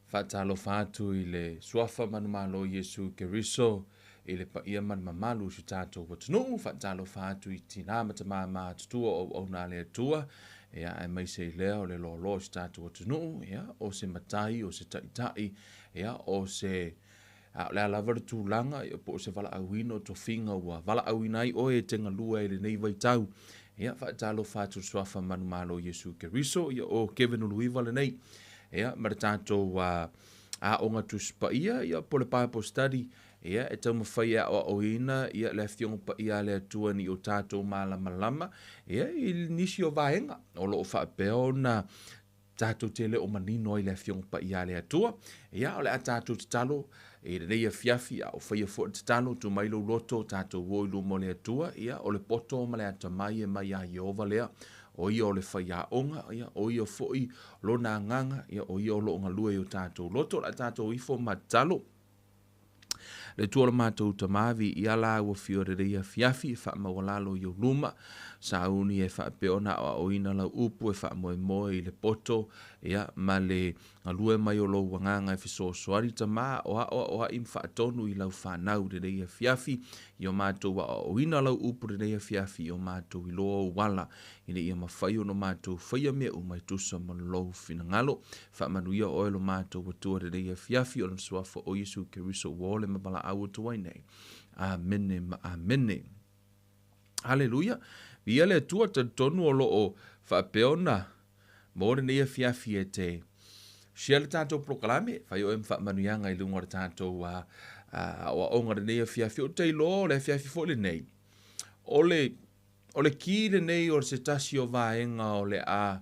Faatalofa atu i le Suafa manumalo o Iesu Keriso i le paia ma le mamalu o si o tatou atunuu. Faatalofa atu i tina ma tama matutua o auauna a le Atua, ia, aemaise i lea o le loaloa o si o tatou atunuu, ia, o se matai, o se taitai, ia, o se a o le a lava le tulaga, ia, po o se valaauina o tofiga ua valaauina ai oe e te galue ai i lenei vaitau. Ia, faatalofa atu i le Suafa manumalo o Iesu Keriso, ia, o Kevin Uluiva lenei. Ia, ma le tatou Aoga Tusi Paia, ia, po o le Bible Study, ia, e taumafai e aoaoina, ia, le Afioga Paia a le Atua ina ia o tatou malamalama, ia, i nisi o vaega o lo o faapea ona tatou te le o manino ai i le Afioga Paia a le Atua. Ia, o le a tatou tatalo i lenei afiafi, a o faia foi le tatalo, tuu mai lou loto, tatou o i luma o le Atua, ia, o le poto ma le atamai e mai ia Ieova lea, O ia o le faiaoga, ia, o ia foi lona agaga, ia, o ia o lo o galue i o tatou loto. O le a tatou ifo ma tatalo. Le Atua o le matou Tama, viia la ua fio lelei afiafi, e faamaualalo i ou luma, sauni e faapea ona aoaoina lau upu e faamoemoe i le poto, ia, ma le galue mai o lou agaga e fesoasoani, Tama, o aoaoai ma faatonu i lau fanau i lenei afiafi, I o matou aoaoina lau upu i lenei afiafi, i o matou iloa ou ala, ina ia mafai ona matou faia mea uma e tusa ma lou finagalo. Faamanuia oe lo matou Atua i lenei afiafi, ona Suafa o Iesu Keriso ua ole ma valaau atu ai nei. Amene ma amene. Haleluia! Viia le Atua, talitonu o lo o faapea ona maua lenei afiafi e te share le tatou polokalame, fai oe ma faamanuiaga i luga o le tatou aoaoga i lenei afiafi. Ou te iloa o le afiafi foi lenei, o le, o le ki lenei o se tasi o vaega o le a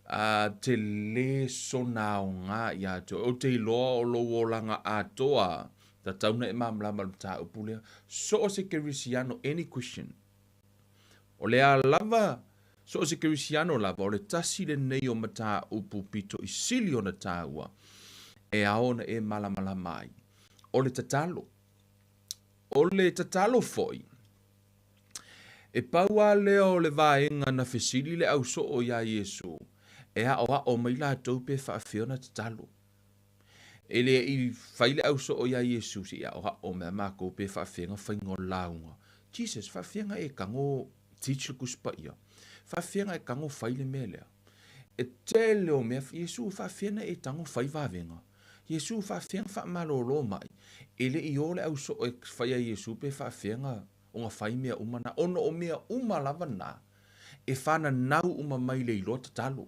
a tele sona aoga ia te oe. Ou te iloa o lou olaga atoa, tatau ona e malamalama i le mataupu lea. So o se kerisiano, any Christian, O le a lava, so o se kerisiano lava, o le tasi lenei o mataupu pito i sili ona taua e ao ona e malamalama ai, o le tatalo. O le tatalo foi, e pau lava lea o le vaega na fesili le ausoo iā Iesu e aoao mai latou pe faafefea ona tatalo. E le i fai le ausoo iā Iesu se i aoao mai a makou pe faafefea na faiga o le lauga. Jesus, faafefea na e tago teach le Tusi Paia? Faafefea na e tago fai le mea lea? E tele o mea, Iesu, faafefea na e tago fai vavega? Iesu, faafefea na faamalolo mai? E le i o le ausoo e fai a Iesu pe faafefea na ona fai mea uma na, ona o mea uma lava na e fananau uma mai le iloa tatalo.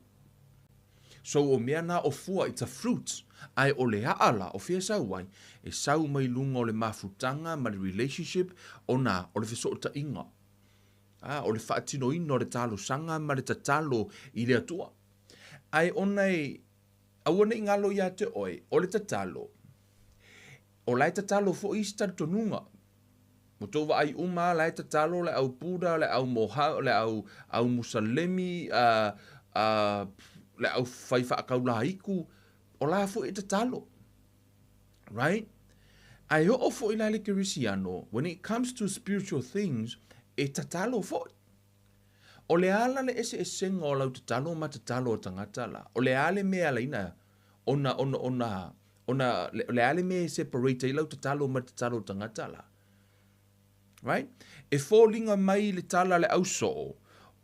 So o mea na o fua, it's a fruit, ae o le aa la, o fea e sau ai? E sau mai luga o le mafutaga ma le relationship ona o le fesootaiga, a, o le faatinoina o le talosaga ma le tatalo i le Atua. Ae ona e aua ne i galo ia te oe, o le tatalo, o la e tatalo foi isi talitonuga. Ua tou vaai uma lava, la e tatalo le au Buddha, le au Moha, le au, au Musalemi, a, a, le au fai faakaulaiku, o la foi e tatalo. Right? Ae oo foi la le Kerisiano, when it comes to spiritual things, e tatalo foi. O le a la le eseesega o lau tatalo ma tatalo a tagata la? O le a le mea e ala ai na, ona, ona, ona, ona, o le a le mea e separate ai lau tatalo ma le tatalo a tagata la? Right? E foliga mai le tala a le ausoo,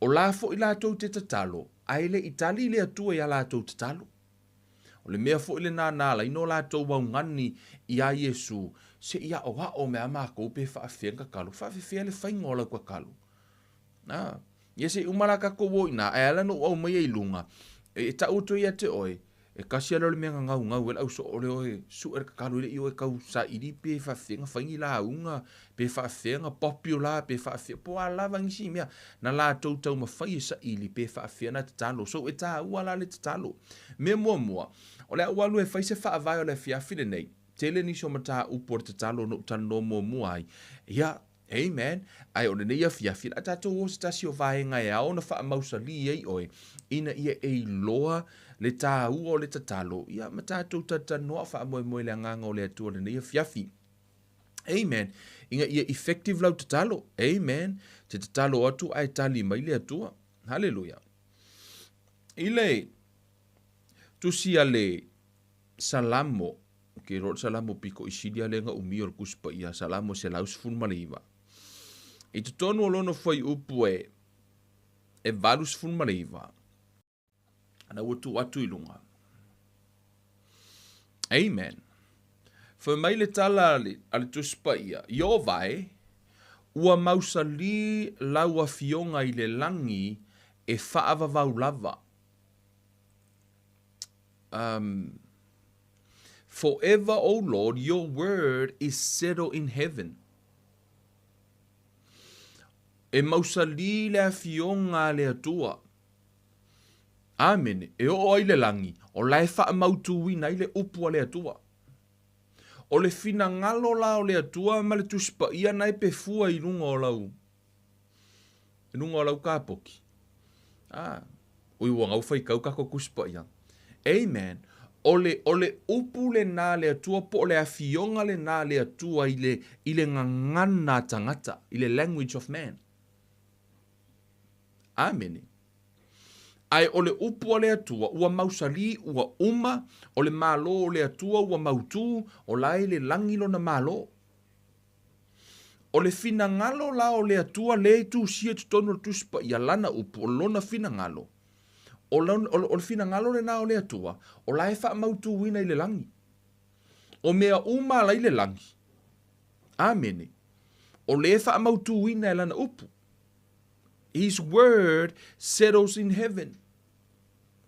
o la foi latou te tatalo, ae le i tali le Atua i a latou tatalo. O le mea foi lena na ala ai no latou augani iā Iesu, se i aʻoaʻo me a makou pe faafefea na tatalo, faafefea le faiga o lau tatalo. A, ia se i uma la tatou o i ina, ae ala ona ou aumaia i luga, e tau atu ai ia te oe, e tasi lea o le mea na gaugau ai le ausoo o le o e sue le tatalo e le i o e tau saili pe faafefea na fai ni lauga, pe faafefea na popular, pe faafefea, po o a lava nisi mea na latou taumafai e saili pe faafefea na tatalo. So e taua la le tatalo. Mea muamua, o le a ou alu e fai se faavae o le afiafi lenei, tele nisi o mataupu o le tatalo na ou talanoa muamua ai, ia, Amen. Ae o lenei afiafi, o le a tatou o se tasi o vaega e ao ona faamausalī ai oe, ina ia e iloa le taua o le tatalo, ia ma tatou talatalanoa a o faamoemoe le Agaga o le Atua i lenei afiafi. Amen. Ina ia effective lau tatalo. Amen. Te tatalo atu ae tali mai le Atua. Haleluia. I le tusi a le. Salamo, ou te iloa o le Salamo pito i sili lea na umia o le Tusi Paia, Salamo 119. I totonu o lona fuaiupu e 89, ana ua tuu atu i luga. Amen. Fai mai le tala a le Tusi Paia, Ieova e, ua mausali lau afioga i le lagi e faavavau lava. Um, Forever, O Lord, your word is settled in heaven. E mausali le afioga a le Atua. Amene. E oo ai le lagi, o la e faamautuina ai le upu a le Atua. O le finagalo la o le Atua ma le Tusi Paia na e pefua i luga o lau i luga o lau kapoki. Ah, ui ua gau faitau tatou Tusi Paia. Amen. O le, o le upu lenā a le Atua po o le afioga lenā a le Atua i le, i le gagana a tagata, i le language of man. Amene. Ae o le upu a le Atua ua mausali, ua uma, o le Malo o le Atua ua mautū, o la e i le lagi lona Malo. O le finagalo la o le Atua lea e tusia i totonu o le Tusi Paia, Lana upu, o Lona finagalo. O, lona, o, o le finagalo lenā o le Atua, o la e faamautūina i le lagi. O mea uma la i le lagi. Amene. O lea e faamautūina e Lana upu. His word settles in heaven.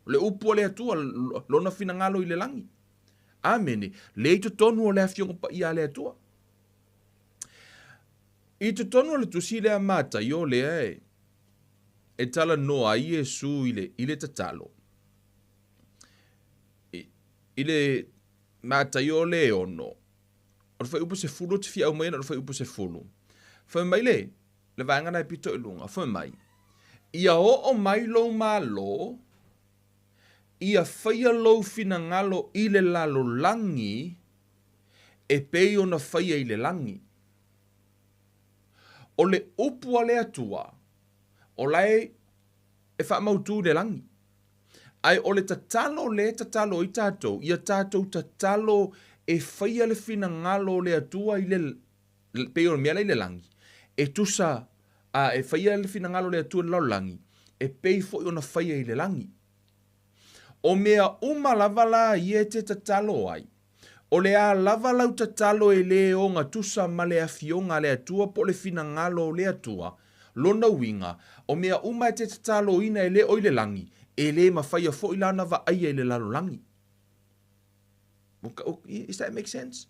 O le upu a le Atua, Lona finagalo i le lagi. Amene. Lea i totonu o le Afioga Paia a le Atua. I totonu o le tusi lea Mataio lea e, e talanoa ai Iesu i le, i le tatalo. I, i le Mataio le 6, o le fuaiupu 10 ou te fia aumaia na o le fuaiupu 10. Fai mai le, le vaega na e pito i luga, fai mai, Ia oo mai lou Malo, ia faia lou finagalo i le lalolagi e pei ona faia i le lagi. O le upu a le Atua, o la e e faamautū i le lagi. Ae o le tatalo lea e tatalo ai tatou, ia tatou tatalo e faia le finagalo o le Atua i le pei o le mea la i le lagi, e tusa a e faia le finagalo o le Atua i le lalolagi, e pei foi ona faia i le lagi. O mea uma lava la ia e te tatalo ai, o le a lava lau tatalo e lē ogatusa ma le Afioga a le Atua po o le finagalo o le Atua, lona uiga, o mea uma e te tataloina e lē o i le lagi, e lē mafaia foi la ona vaaia i le lalolagi. Is that make sense?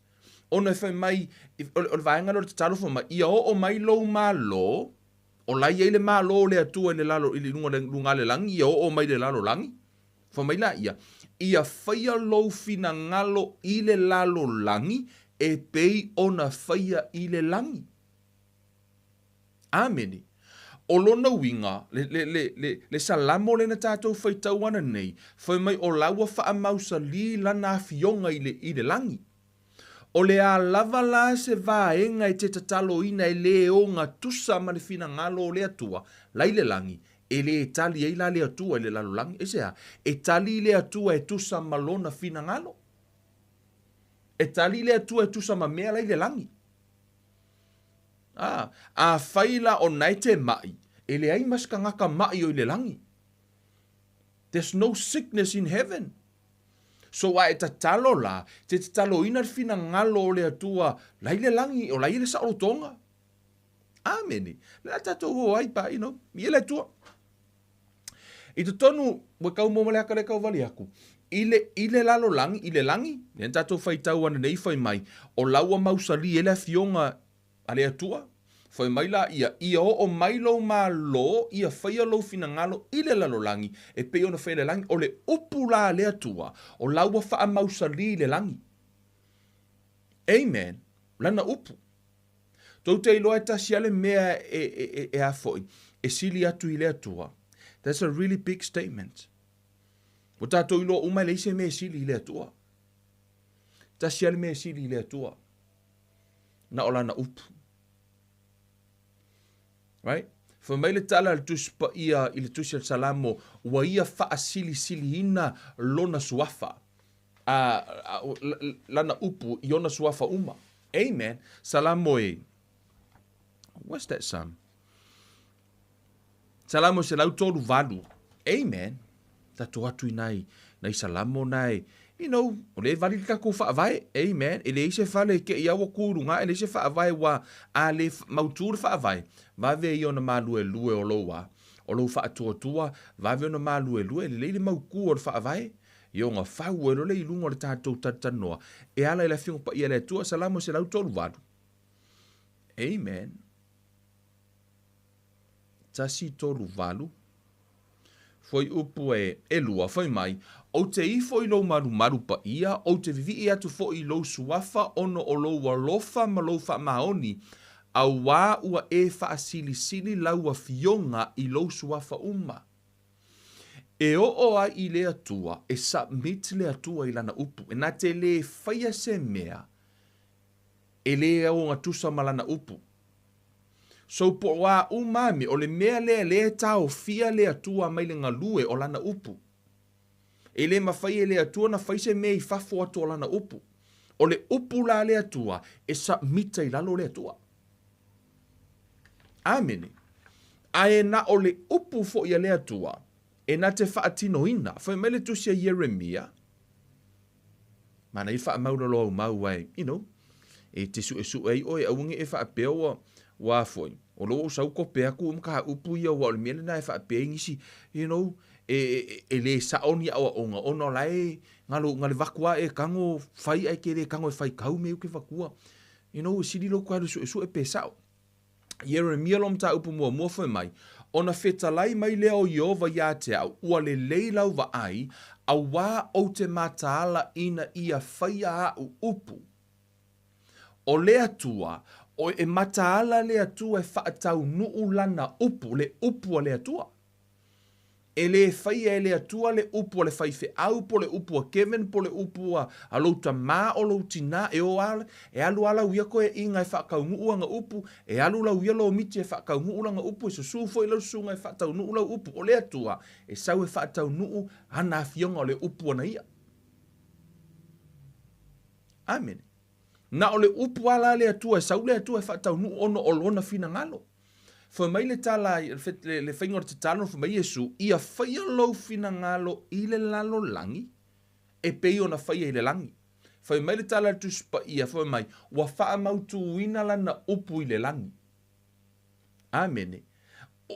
Ona e fai mai, o le vaega lea o le tatalo fai mai, ia oo mai lou Malo, o la e i ai le Malo o le Atua i le lalo, i luga, luga le lagi, ia oo mai le lalolagi. Fai mai la ia, ia faia lou finagalo i le lalolagi e pei ona faia i le lagi. Amene. O lona uiga, le, le, le, le, le Salamo lea na tatou faitau ana nei, fai mai o la ua faamausalī lana afioga i le, i le lagi. O le a lava la se vaega e te tataloina e lē ogatusa ma le finagalo o le Atua, la i le lagi, e lē tali ai la le Atua i le lalolagi. Aisea? E tali le Atua e tusa ma Lona finagalo. E tali le Atua e tusa ma mea la i le lagi. Ā, afai la o na e te maʻi, e leai ma se tagata maʻi o i le lagi. There's no sickness in heaven. So a e tatalo la, te tataloina le finagalo o le Atua la i le lagi, o la i le saolotoga. Amene. Le a tatou o ai pa, you know, i le Atua. I totonu, ua tau mo ma le aka le tau wale aku, i le, i le lalolagi, i le lagi, lea na tatou faitau ana nei fai mai, o la ua mausali ai le afioga a le Atua, fai mai la ia, ia oo mai lou Malo, ia faia lou finagalo i le lalolagi, e pei ona faia i le lagi, o le upu la a le Atua, o la ua faamausali i le lagi. Amen. Lana upu. Tou te iloa e tasi lava le mea e, e, e, e a foi, e sili atu i le Atua. That's a really big statement. Ua tatou iloa uma e leai se mea e sili i le Atua. Tasi lava le mea e sili i le Atua. Na o lana upu. Right? Fai mai le tala a le Tusi Paia i le Tusi a le Salamo, ua ia faasilisiliina lona suafa. Lana upu i ona suafa uma. Amen. Salamo e. What's that psalm? Salamo 138. Amen. Tatou atu i nai, nai salamo nai, you know, o le vali le tatou faavae. Amen. E leai se fale e te i aua ku luga, e leai se faavae ua a le mautu le faavae. Vave ia ona maluelue o lou a, o lou faatuatua, vave ona maluelue, e lelei le mautu o le faavae. Ia ona fau ai loa lea i luga o le tatou talatalanoa e ala i le Afioga Paia a le Atua, Salamo 138. Amen. 138. Fuaiupu e, elua, fai mai, Ou te ifo i lou malumalu paia, ou te vivii atu foi i lou suafa ona o lou alofa ma lou faamaoni, auā ua e faasilisili lau afioga i lou suafa uma. E oo ai i le Atua, e submit le Atua i Lana upu. E na te lē faia se mea e lē ogatusa ma Lana upu. So po o a uma a mea, o le mea lea lea e taofia le Atua mai le galue o Lana upu. E lē mafai e le Atua na fai se mea i fafo atu o Lana upu. O le upu la a le Atua, e submit i lalo le Atua. Amene. Ae na o le upu foi a le Atua e na te faatinoina. Fai mai le tusi a Ieremia, manaia faamaulalo au mau ai, you know, e te suesue ai oe, aua ne i e faapea ua, ua foi, o lou ou sau kope atu ma ka upu ia, ua o le mea lena e faapea ai nisi, you know, e, e, e le sao ni aoaoga, ona o la e galo, gale vaku a e tago fai ae te le tago e fai kau mea e te vatua. You know, e sili lou toe alu suesue pe sao. Ieremia lo mataupu muamua fai mai, Ona fetalai mai lea o Ieova iā te au, ua lelei lau vaai, auā ou te mataala ina ia faia aʻu upu. O le Atua, o e mataala le Atua e faataunuu lana upu, le upu a le Atua. E lē faia e le Atua le upu a le faifeau po le upu a Kevin po le upu a a lou tamā o lou tinā e o a e alu a lau ia toeaiga e faataunuu ana upu, e alu lau ia lomiti e faataunuu lana upu, e susū foi lau susuga e faataunuu lau upu. O le Atua e sau e faataunuu ana afioga o le upu ana ia. Amene. Na o le upu a la le Atua e sau le Atua e faataunuu ona o lona finagalo. Fai mai le tala, le faiga o le tatalo, fai mai Iesu, ia faia lou finagalo i le lalolagi, e pei ona faia i le lagi. Fai mai le tala a le Tusi Paia, fai mai, ua faamautuina lana upu i le lagi. Amene.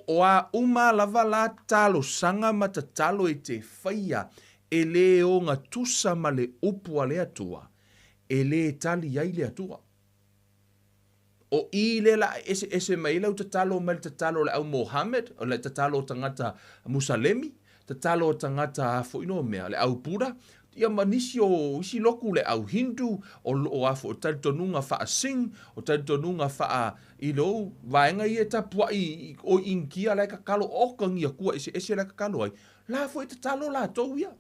O a uma lava la talosaga ma tatalo e te faia e lē ogatusa ma le upu a le Atua, e lē tali ai le Atua. O i lea la e eseese mai ai lau tatalo mai le tatalo o le au Mohammed, o le tatalo o tagata Musalemi, tatalo o tagata a foi no mea, le au Buddha, ia ma nisi o isi lotu le au Hindu, o, o a foi o talitonuga faa-Singh, o talitonuga faa i lou vaega ia e tapuai o Initia la e tatalo, oka ni Atua eseese la e tatalo ai, la foi e tatalo latou ia.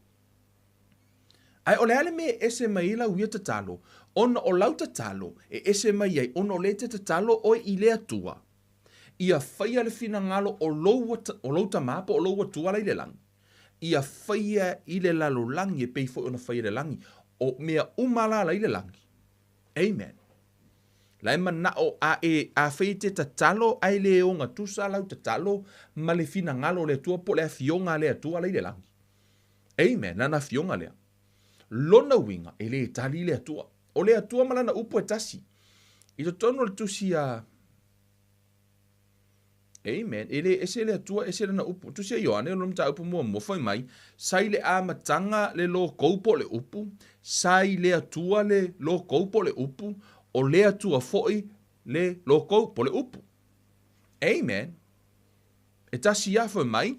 Ae o le a le mea e ese mai ai lau ia tatalo? Ona o lau tatalo e ese mai ai ona o lea e te tatalo oe i le Atua ia faia le finagalo o lou, o lou Tama po o lou Atua la i le lagi, ia faia i le lalolagi e pei foi ona faia i le lagi. O mea uma la la i le lagi. Amen. La e manao a e, afai e te tatalo ae le ogatusa lau tatalo ma le finagalo o le Atua po o le afioga a le Atua la i le lagi. Amen, lana afioga lea. Lona uiga, e lē tali le Atua. O le Atua ma lana upu e tasi. I totonu o le tusi a Amen. E lē ese le Atua, ese lana upu. Tusi a Ioane, o lona mataupu muamua, fai mai, sa i le amataga le lokou po o le upu, sa i le Atua le lokou po o le upu, o le Atua foi le lokou po o le upu. Amen. E tasi ia, fai mai,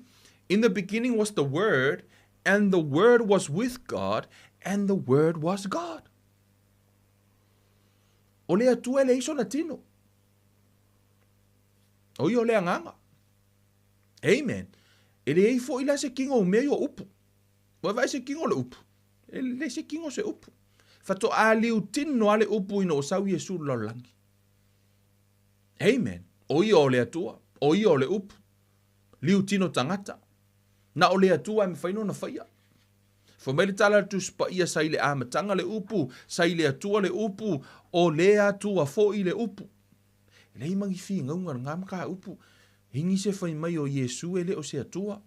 In the beginning was the Word, and the Word was with God, and the Word was God. O le Atua e leai sona tino. O ia o le Agaga. Amen. E leai foi la se tino o mea ia o upu. Ua vaai se tino o le upu. E leai se tino o se upu. Faatoa liutino a le upu ina ua sau Iesu i le lalolagi. Amen. O ia o le Atua, o ia o le upu. Liu tino tagata. Na o le Atua e mafai ona faia. Fai mai le tala a le Tusi Paia, Sa i le amataga le Upu, sa i le Atua le Upu, o le Atua foi le Upu. E leai ma ni finauga i lena mataupu. E i nisi e fai mai o Iesu e le o se Atua.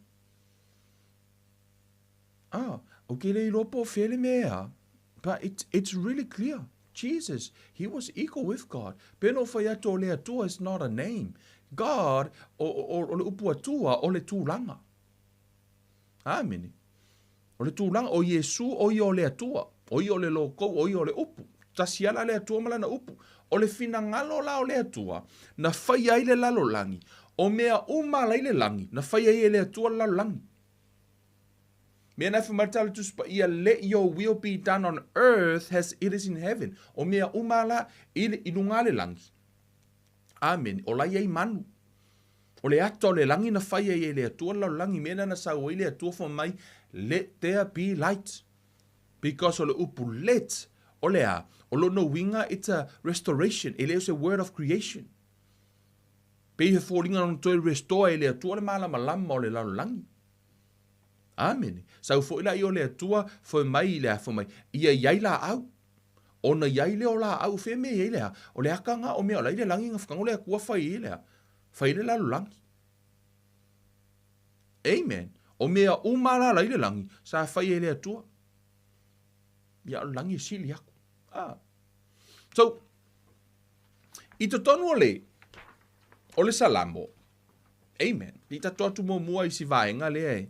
Ah, ou te le iloa po o fea le mea e a, but it's, it's really clear. Jesus, he was equal with God. Pe na ou fai atu o le Atua is not a name. God, o, o, o le upu Atua, o le tulaga. Amene. O le tulaga, o Iesu o ia o le Atua, o ia o le lokou, o ia o le Upu. Tasi ala le Atua ma Lana Upu. O le finagalo la o le Atua, na faia ai le lalolagi, o mea uma ala i le lagi, na faia ai e le Atua le lalolagi. Mea na e fai mai le tala Tusi Paia, Let your will be done on earth as it is in heaven. O mea uma ala i, i luga le lagi. Amene. O la i ai manu. O le ata o le lagi na fai ai e le Atua le lalolagi, mea lea na sau ai le Atua fai mai, Let there be light. Because o le upu let, o le a? O lona uiga, it's a restoration, e le o se word of creation. Pei he foliga na toe restore e le Atua le malamalama o le lalolagi. Amene. Sau foi la i o le Atua, fai mai i le a, fai mai, ia i ai laau. Ona i ai lea o laau, fea mea i ai le a? O le aka nga o mea o la i le lagi nga whakango le Atua fai i le a? Fai le lalolagi. Amen. O mea uma la la i le lagi, sa fai e le Atua. Ia o le lagi e sili aku. Ah. So, i totonu o le, o le Salamo, amen, i tatou atu muamua i si vaega lea e,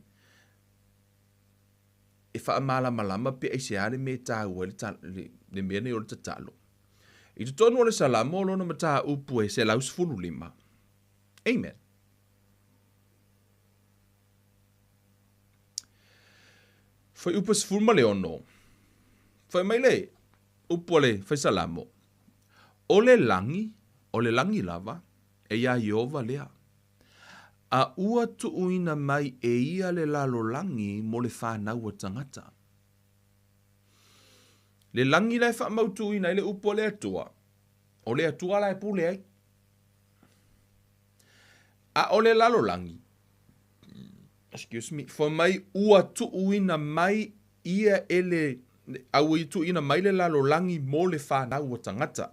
e faamalamalama pe aisea le mea e tāua ai le, le, le mea nei o le tatalo. I totonu o le Salamo o lona mataupu e 115. Amen. Fuaiupu 16. Fai mai le upu a le Faisalamo, O le lagi, o le lagi lava, e iā Ieova lea. A ua tuuina mai e ia le lalolagi mo le fanau a tagata. Le lagi la e faamautuina ai le upu a le Atua, o le Atua la e pule ai. A o le lalolagi, excuse me, fai mai ua tuuina mai ia e le, a ua tuuina mai le lalolagi mo le fanau a tagata.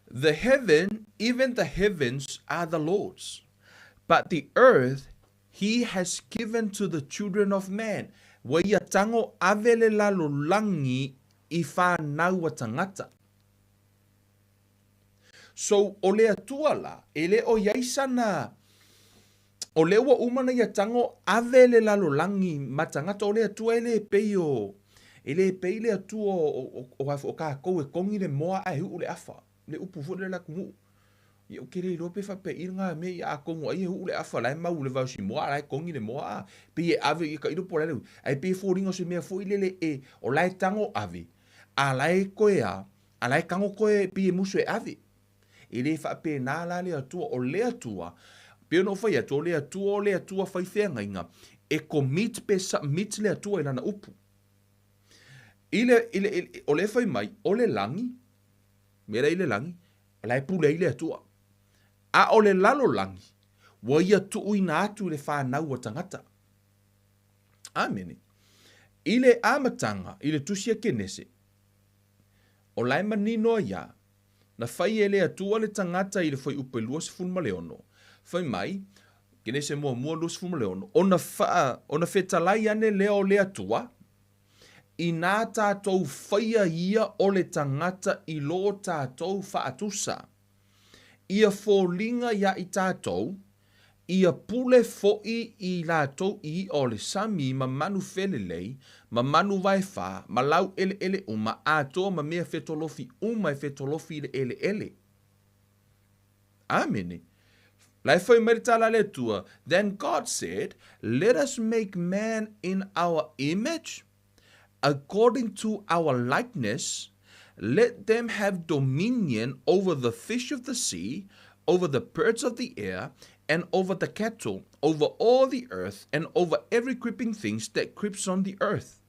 The heaven, even the heavens are the Lord's, but the earth he has given to the children of man. Ua ia tango ave le lalolagi i fanau a tagata. So, o le Atua la, e le o iai sana, o lea ua uma na ia tango ave le lalolagi ma tagata, o le Atua e le pei o, e le pei le Atua o, o, o, o, o kākou e kongi le moa ae huʻu le afa, le upu foi lea le atunuu. Ia ou te le iloa pe faapea i ngā mea ia atonu ai e huʻu le afa la e mau le vaosi moa a la e kongi le moa a pei e ave ia tailo po o le a le ui. Ae pei e foliga o se mea foi lele e o la e tango ave a la e koe a a la e tango koe pei e musu e ave. E le faapena la le Atua, o le Atua, pei ona ou fai atu, o le Atua o le Atua fai feagaiga, e commit pe submit le Atua i lana upu. I le, i le, i le, o le fai mai, o le lagi, mea la i le lagi, la e pule ai le Atua. A o le lalolagi, ua ia tuuina atu i le fanau a tagata. Amene. I le amataga, i le tusi a Kenese, o la e manino ai a, na fai e le Atua le tagata i le fuaiupu e 26. Fai mai, Kenese muamua 26, ona wha, ona fetalai ane lea o le Atua, Inā tātou whaia ia o le tangata i lō tātou whaatusa. Ia foliga iā i tātou, ia pule foʻi i latou i iʻa o le sami ma manu felelei, ma manu vaefa, ma lau eleele uma, atoa ma mea fetolofi uma e fetolofi i le eleele. Amene. La e fai mai le tala a le Atua, Then God said, Let us make man in our image, according to our likeness, let them have dominion over the fish of the sea, over the birds of the air, and over the cattle, over all the earth, and over every creeping thing that creeps on the earth.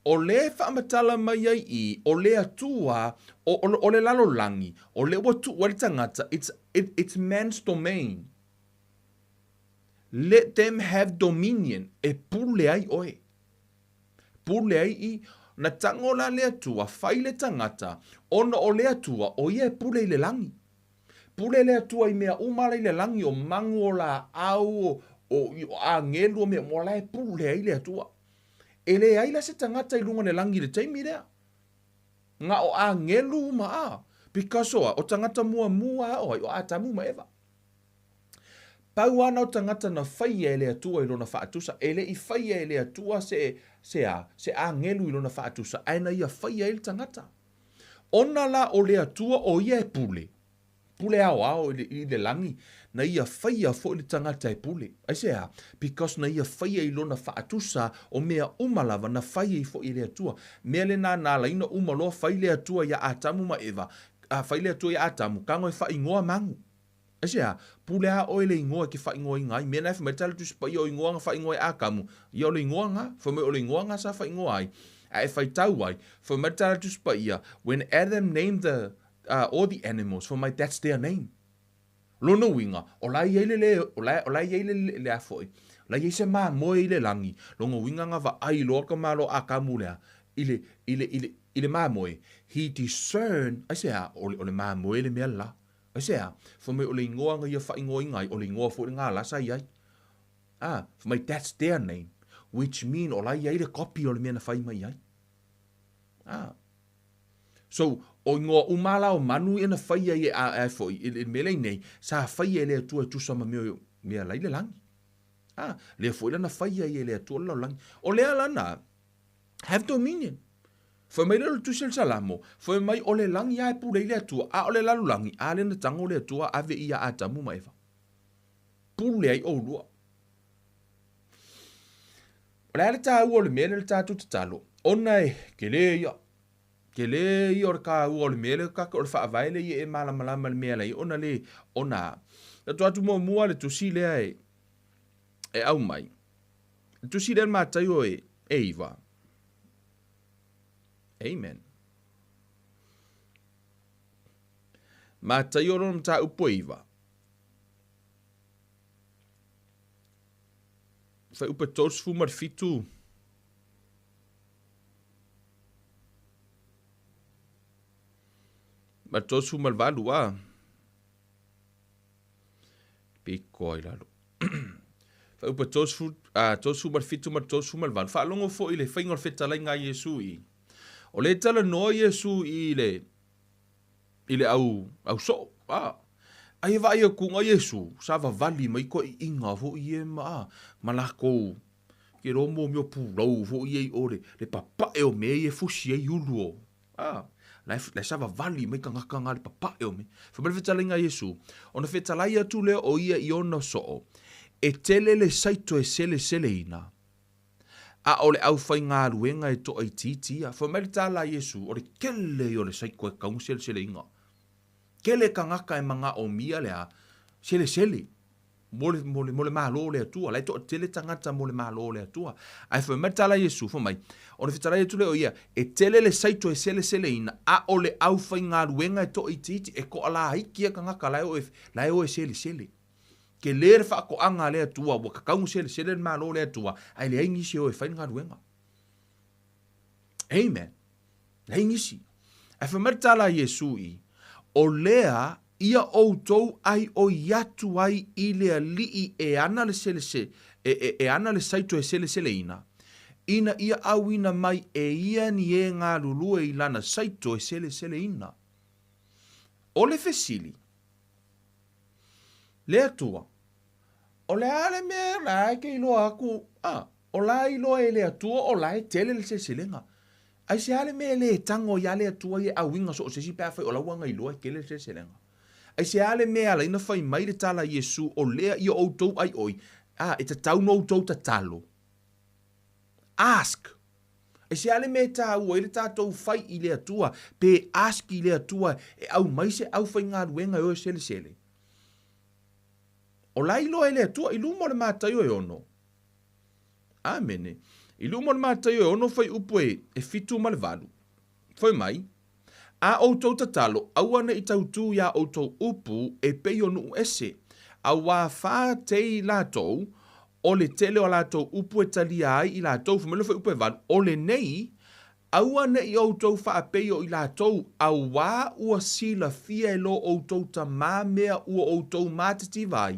O le faamatala mai ai i, o le Atua, o, o, o le lalolagi, o lea ua tuu ai le tagata, it's, it, it's man's domain. Let them have dominion, e pule ai oe. Pule ai i, na tago la le Atua, fai le tagata, ona o le Atua, o ia e pule i le lagi. Pule le Atua i mea uma la i le lagi, o magu, o laau, o, o agelu, o mea uma, o la e pule ai le Atua. E leai la se tagata i luga o le lagi i le taimi lea. Na o agelu uma a. Because o a, o tagata muamua a o ai, o Atamu ma Eva. Pau ana o tagata na faia e le Atua i lona faatusa, e le i faia e le Atua se, se a, se agelu i lona faatusa, ae na ia faia ai le tagata. Ona la o le Atua o ia e pule, pule aoao i le, i le lagi, na ia faia foi le tagata e pule. Aisea? Because na ia faia i lona faatusa o mea uma lava na fai ai foi e le Atua. Mea lena na ala ai ona uma loa fai le Atua iā Atamu ma Eva, a fai le Atua iā Atamu, tago e faaigoa magu. Aisea? Pule a oe le igoa e ke faaigoaina ai. Mea na e fai mai tala Tusi Paia o igoa na faaigoa e Atamu, ia o le igoa na. Fai mai o le igoa na sa faaigoa ai. A e faitau ai, fai mai le tala Tusi Paia, when Adam named the, all the animals, fai mai that's their name. Lona uiga, o la e i ai le le, o la, o la e i ai le, le a foi, o la e i ai se mamoe i le lagi, lona uiga na vaai loa ka malo Atamu lea, i le, i le, i le, i le mamoe, he discerned, aisea, o le, o le mamoe le mea la. Aisea? Fai mai o le igoa na ia faaigoaina ai, o le igoa foi lena la sa i ai. A, fai mai, that's their name, which mean o la e i ai le copy o le mea na fai mai ai. A. So, o igoa uma la o manu ia na fai ai e a, e foi, i le mea lea i nei, sa faia e le Atua e tusa ma mea, mea la i le lagi. A, lea foi la na fai ai e le Atua le lalolagi. O lea la na, have dominion. Fai mai lea o le Tusi o le Salamo, fai mai o le lagi a e pule ai le Atua, a o le lalolagi, a lea na tago le Atua ave i ia Atamu ma Eva. Pule ai ʻolua. O le a le tāua o le mea lea le tātou tatalo, ona e kele ia, kele ia o le kāua o le mea lea kake o le faavae lea ia e malamalama le mea lea ona le, ona, na atu atu muamua le tusi lea e, e aumai. Le tusi lea le Mataio e, e iva. Amen. Mataio lona mataupu e iva. Fuaiupu e 37. Ma le 38 a. Piko ai lalo. Fuaiupu e 30, a, 37 ma le 38. Faalogo foi i le faiga o le fetalaiga a Iesu i. O lea e talanoa Iesu i le i le au, au soo, a. Ai e vaai aku nga Iesu, sa vavali mai toeaiina foi ia ma, a, ma lakou, ke iloa mo mea o pulou foi ia i o le, le papae o mea ia e fusi ai ulu o, a. La e, la e savavali mai tagata nga le papae o mea. Fai mai le fetalaiga a Iesu, ona fetalai atu lea o ia i ona soo, e tele le saito e seleseleina, A o le aufaigaluega e toaitiiti ia. Fai mai le tala a Iesu, o le kele ia o le saiko e tatau ona seleseleina. Kele tagata e manaomia le a selesele mo le, mo le, mo le Malo o le Atua. La e toatele tagata mo le Malo o le Atua. Ae fai mai le tala a Iesu, fai mai, ona fetalai atu lea o ia, e tele le saito e seleseleina, a o le aufaigaluega e toaitiiti, e toalaiti ia tagata la e o e, la e o e selesele. Tele le faatoaga a le Atua, ua tatau ona selesele le Malo o le Atua, ae leai nisi e o e fai le galuega. Amen. Leai nisi. Ae fai mai le tala a Iesu i, o lea ia outou aioi atu ai i le Alii e ana le selese, e, e, e ana le saito e seleseleina, ina ia auina mai e ia ni e galulue i lana saito e seleseleina. O le fesili, Le Atua. O le a le mea la e ke iloa aku, a, o la iloa e le Atua o la e tele le seleselega. Aisea le mea e le tago ai a le Atua ia e auiga so o se isi pe afai o la ua na iloa e tele le seleselega. Aisea le mea e ala ai na fai mai le tala a Iesu o lea ia outou aioi, a, e tatau na outou tatalo. Ask. Aisea le mea e tāua ai le tātou fai i le Atua, pe ask i le Atua e aumai se aufaigaluega e o e selesele? O la iloa e le Atua i luma o le Mataio e ono. Amene. I luma o le Mataio e ono fuaiupu e, e fitu ma le valu. Fai mai, A outou tatalo, aua ne i tautū iā outou upu e pei o nuu ese, auā whā tei latou, O le tele o a latou upu e talia ai i latou, fai mai le fuaiupu e 8, o lenei, Aua ne i outou faapei o i latou, auā ua silafia e lo outou Tamā mea ua outou matitiva ai,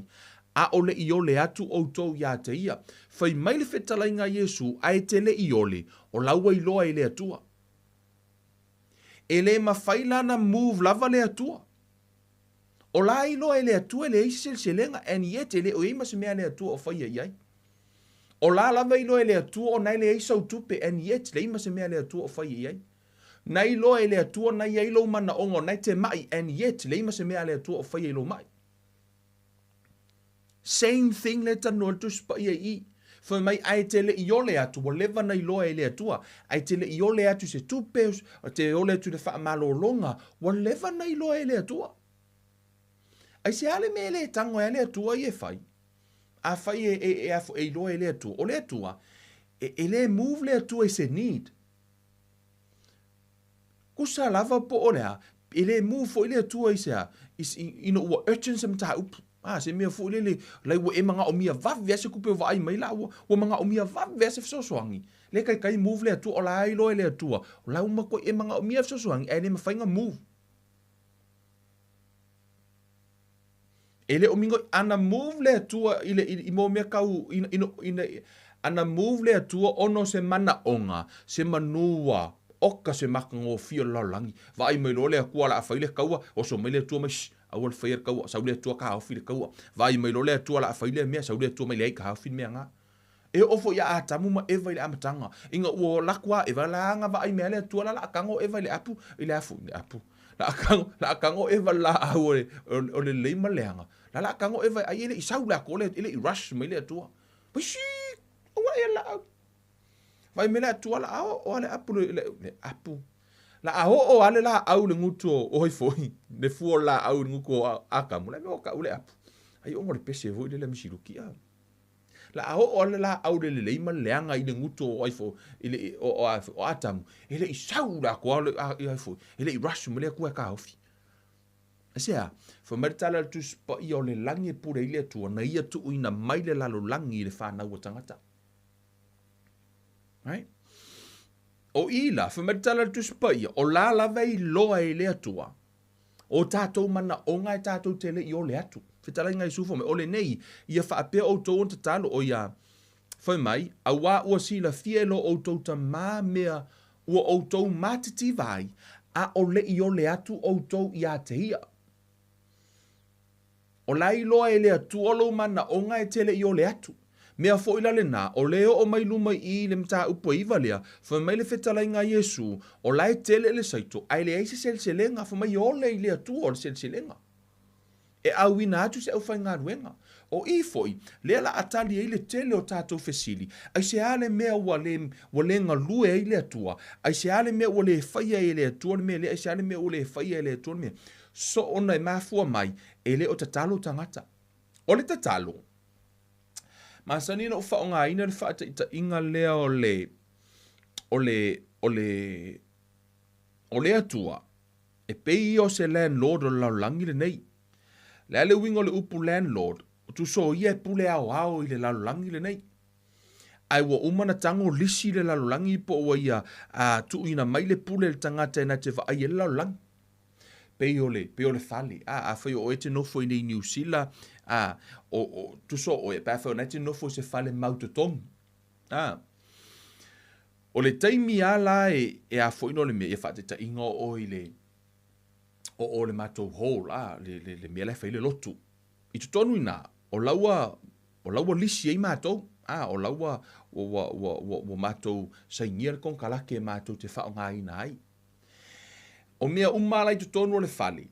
ʻaʻole i ole atu ʻoutou iā te ia. Fai mai le fetalaiga a Iesū, a e te le i ole, o la ua iloa e le Atua. E le mafai la na move lava le Atua. O la iloa e le Atua e leai se seleselega and yet e le o i ai ma se mea a le Atua o faia i ai. O la lava iloa e le Atua ona e leai sau tupe and yet leai ma se mea a le Atua o faia i ai. Na iloa e le Atua na i ai lou manaoga ona e te maʻi and yet leai ma se mea a le Atua o faia i lou maʻi. Same thing le talanoa le Tusi Paia i i. Fai mai ae te le i ole atu, ua leva na iloa e le Atua, ae te le i ole atu i se tupe, te ole atu i le faamalologa, ua leva na iloa e le Atua. Aisea le mea e le tago ai a le Atua ia e fai? Afai e, e, e, e iloa e le Atua, o le Atua, e, e le move le Atua i se need. Kusa lava po o le a, e le move foi le Atua i se a, ina ua urgent se mataupu. A, se mea foi lele, lai ua e manaomia vave a se tupe o vaai mai la, ua, ua manaomia vave a se fesoasoani. Le taitai move le Atua, o la e iloa e le Atua, o la ua matuai e manaomia fesoasoani, ae le mafai ona move. E le o migoi, ana move le Atua i le, i, i mo mea kau, ina, ina, ina, ana move le Atua ona o se manaoga, se manu ua oka se makagofie o le lalolagi. Vaai mai loa le Atua o le a fai le kaua, oso mai le Atua mai, shh, aua le faia le kaua, sau le Atua taofi le kaua. Vaai mai loa le Atua o le a fai lea mea, sau le Atua mai, leai, taofi le mea na. E oo foi ia Atamu ma Eva i le amataga, ina ua alu atu a Eva, la na vaai mai a le Atua la la a tago Eva i le apu, i le afu, le apu, la a tago, la a tago Eva i le laau o le, o le lelei ma le leaga, la la a tago Eva ai e le i sau le Atua, e le i rush mai le Atua. Mai shii, aua e laau. Vaai mai le Atua la a oo a le apu, le, le, le apu. La a oo a le laau le gutu o, oi foi, le fua o le laau i le gutu o Atamu, la mea o kau le apu. Ai ona o le pese foi lele a Misiluki a. La a oo le laau le lelei ma le leaga i le gutu o ai foi i le o o o Atamu, e le i sau le Atua le i ai foi, e le i rush mai le Atua e taofi. Aisea? Fai mai le tala a le Tusi Paia o le lagi e pule ai le Atua, na ia tuuina mai le lalolagi i le fanau a tagata. Right? O i la, fai mai le tala a le Tusi Paia, o la lava e iloa e le Atua, O tātou manaoga e tātou te le i ole atu. Fetalaiga Iesu fai mai, o lenei, ia faapea outou ona tatalo, o ia, fai mai, auā ua silafia e lo outou Tamā mea ua outou matitiva ai, a o le i ole atu outou iā te ia. O la iloa e le Atua lou manaoga e te le i ole atu. Mea foi la lenā, o le oo mai luma i i le mataupu e iva lea, fai mai le fetalaiga a Iesu, o la e tele le saito, ae leai se seleselega, fai mai ole i le Atua o le seleselega. E auina atu se aufaigaluega. O i foi, lea la a tali ai le tele o tatou fesili, aisea le mea ua le, ua le galue ai le Atua? Aisea le mea ua le faia ai e le Atua le mea lea? Aisea le mea ua le faia e le Atua le mea? So ona e mafua mai, e le o tatalo tagata. O le tatalo, masani ona ou faaaogaina le faataitaiga lea o le, o le, o le, o le Atua, e pei ia o se landlord o le lalolagi lenei. O le a le uiga o le upu landlord? Tuso o ia e pule aoao i le lalolagi lenei. Ae ua uma ona tago lisi le lalolagi po ua ia a, tuuina mai le pule i le tagata e na te vaai ai le lalolagi. Pei o le, pei o le fale, a, afai o oe e te nofo i nei Niu Sila, a, o, o, tusa o oe, pe afai o na e te nofo i se fale mau totogi, a, o le taimi a la e, e afoina o le mea, ia faataitaiga o oe i le, o o le matou hall, a, le, le, le mea la e fai le lotu. I totonu i na, o la ua, o la ua lisi ai matou, a, o la ua, ua, ua, ua, ua matou sainia le konekarake matou te faaaogaina ai. O mea uma la i totonu o le fale,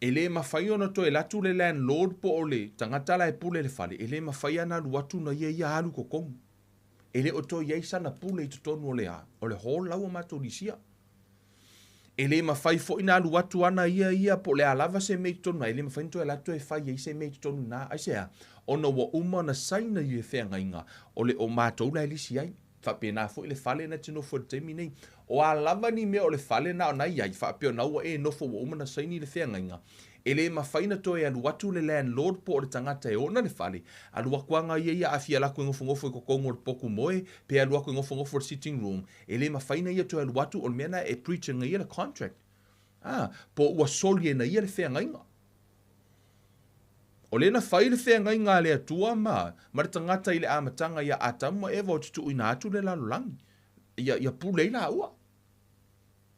e le mafai ona toe alu atu le landlord po o le tagata la e pule le fale, e le mafai ona alu atu na ia ia alu i totonu. E le o toe i ai sana pule i totonu o le a, o le hall la ua matou lisia. E le mafai foi ona alu atu ana ia ia po o le a lava se mea i totonu i ina, e le mafai ona toe alu atu e fai ai se mea i totonu i ina. Aisea? Ona ua uma ona saina i le feagaiga o le o matou la e lisi ai. Faapena foi le fale na e te nofo ai i le taimi nei. O a lava ni mea o le fale na o na i ai, faapea o na ua e nofo ua uma ona saini le feagaiga, e le mafai ona toe alu atu le landlord po o le tagata e ona le fale, alu atu lava ia ia a fia alu atu e nofonofo i totonu o le potu moe, pe alu atu e nofonofo i le sitting room, e le mafai ona ia toe alu atu, o le mea lena e breach ena ia le contract, a, po ua soli ena ia le feagaiga. O lea na fai le feagaiga a le Atua ma, ma le tagata i le amataga ia Atamu ma Eva o te tuuina atu le lalolagi, ia, ia pule ai laua.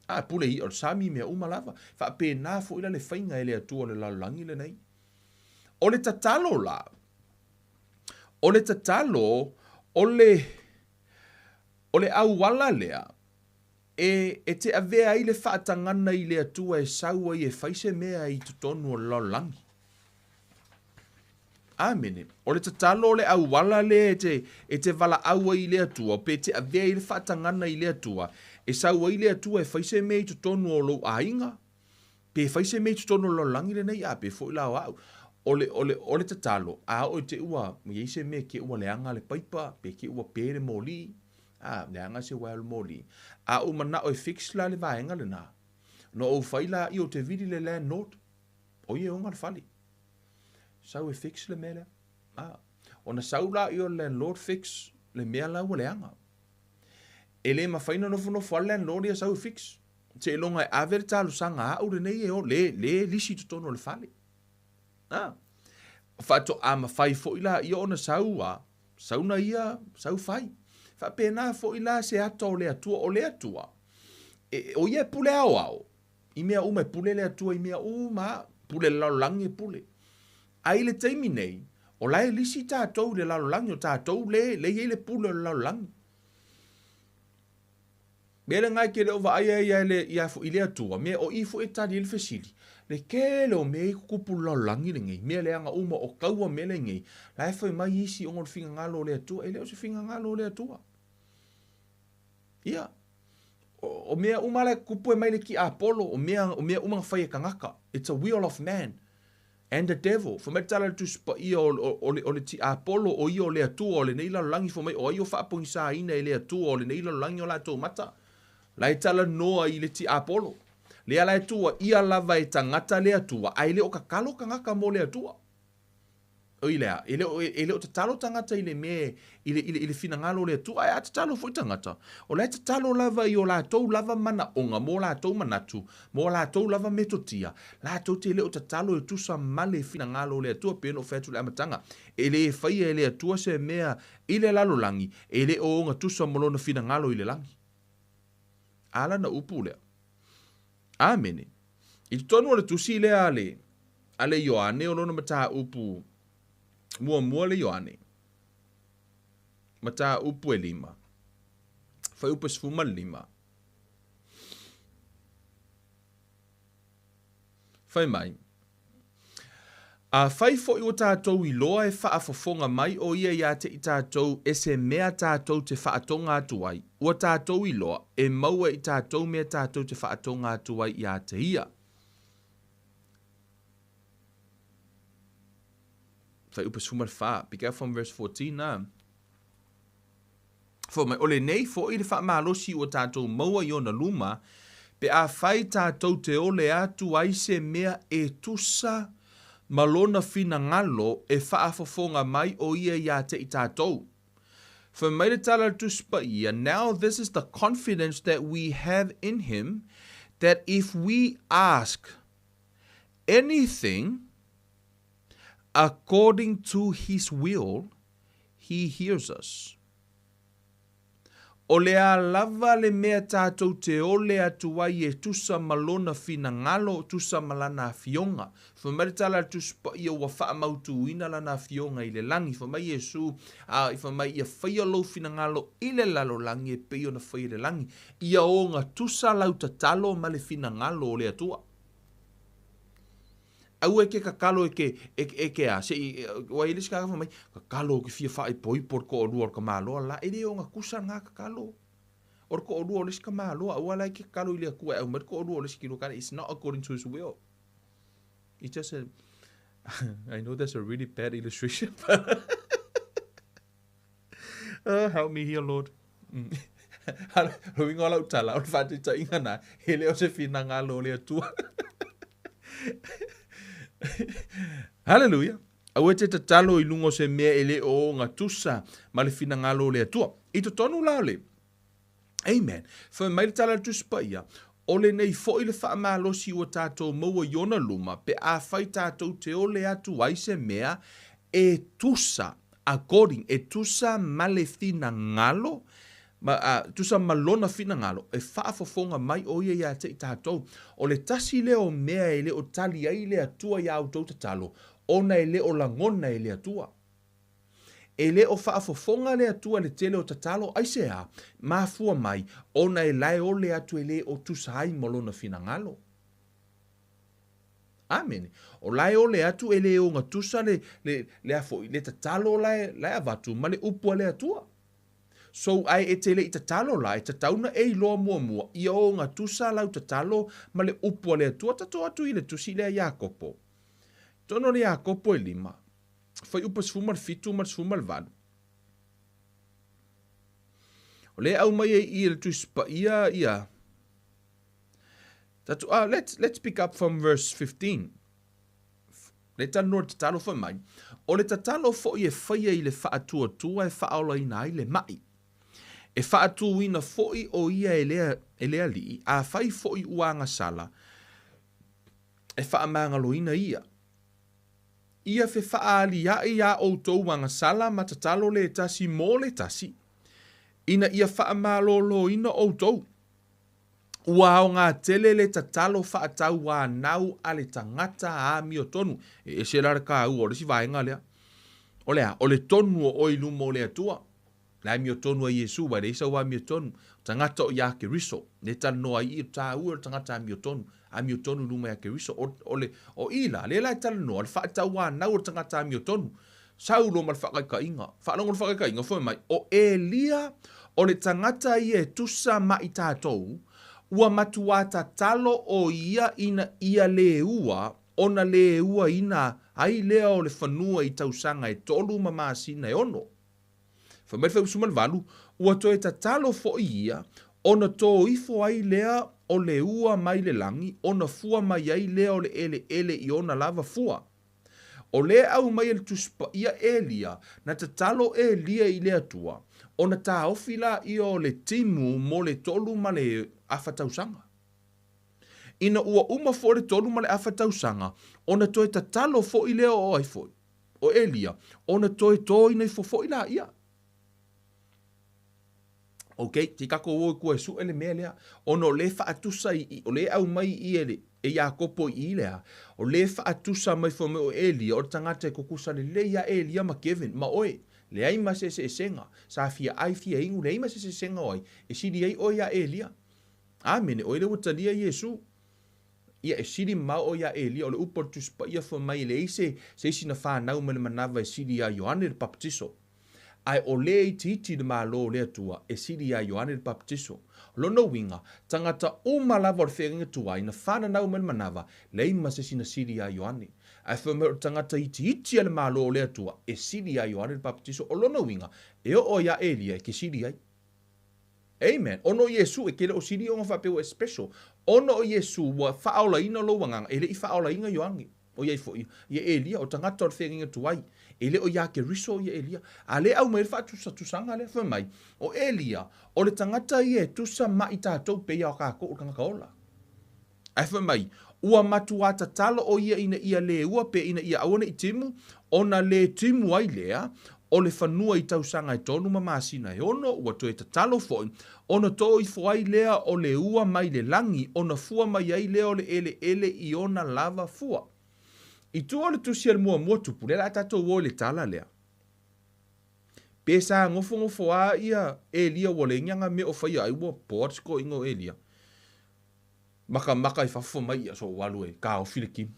A, pule i o le sami mea uma lava. Faapena foi la le faiga e le Atua o le lalolagi lenei. O le tatalo la, o le tatalo, o le, o le auala lea, E, e te avea ai le faatagana i le Atua e sau ai e fai se mea i totonu o le lalolagi. Amene. O le tatalo o le auala lea e te, e te valaau ai i le Atua, pe te avea ai le faatagana i le Atua, e sau ai le Atua e fai se mea i totonu o lou aiga, pe fai se mea i totonu o le lalolagi lenei, a pe foi la o au. O le, o le, o le tatalo, a oo i te ua i ai se mea ke ua leaga le paipa, pe ke ua pe le moli, A, leaga se uaea o le moli. A ou manao e fix la le vaega lena, ona ou fai laia ou te vili le landlord, o ia e ona le fale. Sau e fix le mea lea. A, ona sau laia o le landlord fix le mea la ua leaga. E le mafai ona nofonofo lava le landlord ia sau e fix. Seiloga e ave le talosaga a au lenei e o, le, le lisi i totonu o le fale. A, faatoa mafai foi laia ona sau a, Sau na ia, sau fai. Faapena foi la se ata o le Atua, o le Atua, e, o ia e pule aoao, i mea uma e pule le Atua i mea uma, pule le lalolagi e pule. A i le taimi nei, o la e lisi tatou i le lalolagi, o tatou le, le i ai le pule o le lalolagi. Mea lena e te le o vaai ai ia le, ia i le Atua, mea o i foi e tali ai le fesili, le tele o mea i tutupu i le lalolagi lenei, mea leaga uma o taua mea lenei, la e fai mai isi ona o le finagalo o le Atua, e le o se finagalo o le Atua. Ia, o, o mea uma la e tutupu e mai le tiapolo, o mea, o mea uma na fai e tagata. It's a will of man. And the devil, fai mai le tala a le Tusi Paia o, o, o, le, o le tiapolo o ia o le Atua o lenei lalolagi, fai mai o ai o faapogisaina e le Atua o lenei lalolagi o latou mata? La e talanoa i le tiapolo. Lea la e tuuaia lava e tagata le Atua, ae le o tatalo tagata mo le Atua. Oi lea, e le o, e le o tatalo tagata i le mea, i le, i le, i le finagalo o le Atua, ae a tatalo foi tagata, o la e tatalo lava i o latou lava manaoga, mo latou manatu, mo a latou lava metotia, latou te le o tatalo e tusa ma le finagalo o le Atua, pei ona ou fai atu i le amataga, e le faia e le Atua se mea i le lalolagi, e le o ogatusa ma lona finagalo i le lagi. A lana upu lea. Amene. I totonu o le tusi lea a le, a le Ioane o lona mataupu muamua le Ioane, mataupu e lima, fuaiupu e 15. Fai mai, Afai foi ua tatou iloa e faafofoga mai ʻo ia iā te i tatou e se mea tatou te faatoga atu ai, ua tatou iloa, e maua i tatou mea tatou te faatoga atu ai iā te ia. Fuaiupu 14, pick up from verse 14, ā. Fai mai, o lenei foi le faamalosi ua tatou maua i ona luma, pe afai tatou te ole atu ai se mea e tusa ma lona finagalo e faafofoga mai ʻo ia iā te i tatou. Fai mai le tala a le Tusi Paia, Now this is the confidence that we have in him, that if we ask anything according to his will, He hears us. O le a lava le mea tatou te ole atu ai e tusa ma lona finagalo, tusa ma lana afioga. Fai mai le tala a le Tusi Paia ua faamautuina lana afioga i le lagi. Fai mai Iesu, a, fai mai ia faia lou finagalo i le lalolagi e pei ona faia i le lagi. Ia ogatusa lau tatalo ma le finagalo o le Atua. Aua e ke tatalo e ke, e, e ke a, se i, ua i le isi tagata fai mai, tatalo ou te fia faaipoipo le toalua o le tamaloa la, e le ogatusa lena tatalo. O le toalua o le isi tamaloa, aua la e ke tatalo i le Atua e aumai le toalua o le isi kilo tane, it's not according to his will. It's just a, I know that's a really bad illustration, but oh, help me here, Lord. O le uiga o lau tala, o le faataitaiga na, e le o se finagalo o le Atua. Haleluia! Aua e te tatalo i luga o se mea e le o ogatusa ma le finagalo o le Atua. I totonu la o le Amen. Fai mai le tala a le Tusi Paia, O lenei foi le faamalosi ua tatou maua i ona luma, pe afai tatou te ole atu ai se mea e tusa, according, e tusa ma le finagalo, ma, a, tusa ma lona finagalo, e faafofoga mai o ia ia te i tatou. O le tasi lea o mea e le o tali ai le Atua i a outou tatalo, ona e le o lagona e le Atua. E le o faafofoga le Atua i le tele o tatalo, aisea? Mafua mai, ona e laeole atu e le o tusa ai ma lona finagalo. Amene. O laeole atu e le ogatusa le, le, le a foi, le tatalo lae, lae avatu ma le upu a le Atua. So, ae e te le i tatalo la, e tatau na e iloa muamua, ia ogatusa lau tatalo ma le upu a le Atua. Tatou atu i le tusi lea Iakopo. Tonu o le Iakopo e lima. Fuaiupu 17 ma le 18. O lea e aumai ai i le Tusi Paia ia Tatu, ah, let's, let's pick up from verse 15. Le talanoa le tatalo fai mai, o le tatalo foi e faia i le faatuatua e faaolaina ai le ma'i. E faatuina foi o ia e le, e le Alii, afai foi ua agasala, e faamagaloina ia. Ia fefaalia'i ā outou agasala ma tatalo le tasi mo le tasi, ina ia faamalōlōina outou. Ua aoga tele le tatalo faatauanau a le tagata amiotonu. E ese la le kāua o le isi vaega lea. O le a? O le tonu o oe i luma o le Atua. Le amiotonu a Iesu, aua e leai sau amiotonu. O tagata o iā Keriso, lea e talanoa ai i i, tāua o le tagata amiotonu, amiotonu i luma iā Keriso. O, o le, o i la, lea la e talanoa, le faatauanau o le tagata amiotonu. Sau loa ma le faakaikaiga. Faalogo le faakaikaiga, fai mai, o Elia, o le tagata ia e tusa ma i tatou, ua matuā tatalo o ia ina ia le ua, ona le uaina ai lea o le fanua i tausaga e tolu ma masina e ono. Fai mai le 18, ua toe tatalo foi ia, ona tō ifo ai lea o le ua mai le lagi, ona fua mai ai lea o le eleele i ona lava fua. O le aumai e le Tusi Paia Elia, na tatalo Elia i le Atua, ona taofi laia o le timu mo le tolu ma le afa tausaga. Ina ua uma foi le tolu ma le afa tausaga, ona toe tatalo foi lea o ai foi? o Elia, ona toe tōina ifo foi laia. Ok, te takou o i kua e suʻe le mea lea, ona o lea e faatusa i i, o lea e aumai i i e le, e Iakopo i i lea, o lea e faatusa mai fai mai o Elia, o le tagata e tutusa lelei lava Elia ma Kevin, ma oe, leai ma se eseesega, sa fia ai fia inu, leai ma se eseesega o ai, e sili ai oe iā Elia. Amene, oe lea ua talia Iesu. Ia, e sili mamao oe iā Elia, o le upu a le Tusi Paia fai mai e leai se, se isi na fanau mai le manava e sili iā Ioane le Papatiso. Ae o le itiiti i le Malo o le Atua e sili iā Ioane le Papatiso. O lona uiga, tagata uma lava o le feagaiga tuai na fananau mai le manava, leai ma se isi na sili iā Ioane. Ae fai mai o le tagata itiiti a le Malo o le Atua e sili iā Ioane le Papatiso. O lona uiga, e oo iā Elia e ke sili ai. Amen. Ona o Iesu, e ke le o sili ona faapea ua e special. Ona o Iesu ua faaolaina lou agaga, e le i faaolaina Ioane, ʻoiai foi, ia Elia, o tagata o le feagaiga tuai. E le o iā Keriso ia Elia. A lea e aumai ai le faatusatusaga lea, fai mai, o Elia, o le tagata ia e tusa ma i tatou pei a o kākou o le tagata ola. Ae fai mai, ua matuā tatalo ʻo ia ina ia lē ua pe ina ia aua neʻi timu, ona lē timu ai lea o le fanua i tausaga e tolu ma masina e ono, ua toe tatalo foi, ona tō ifo ai lea o le ua mai le lagi, ona fua mai ai lea o le eleele i ona lava fua. I tua o le tusi a le muamua tupu, lea o le a tatou o i le tala lea. Pe sa gofogofoā ia Elia ua leai ni ana mea o faia ai ua bored si toeaina o Elia. Makamaka i fafo mai ia so ua alu e kaofi le kimo.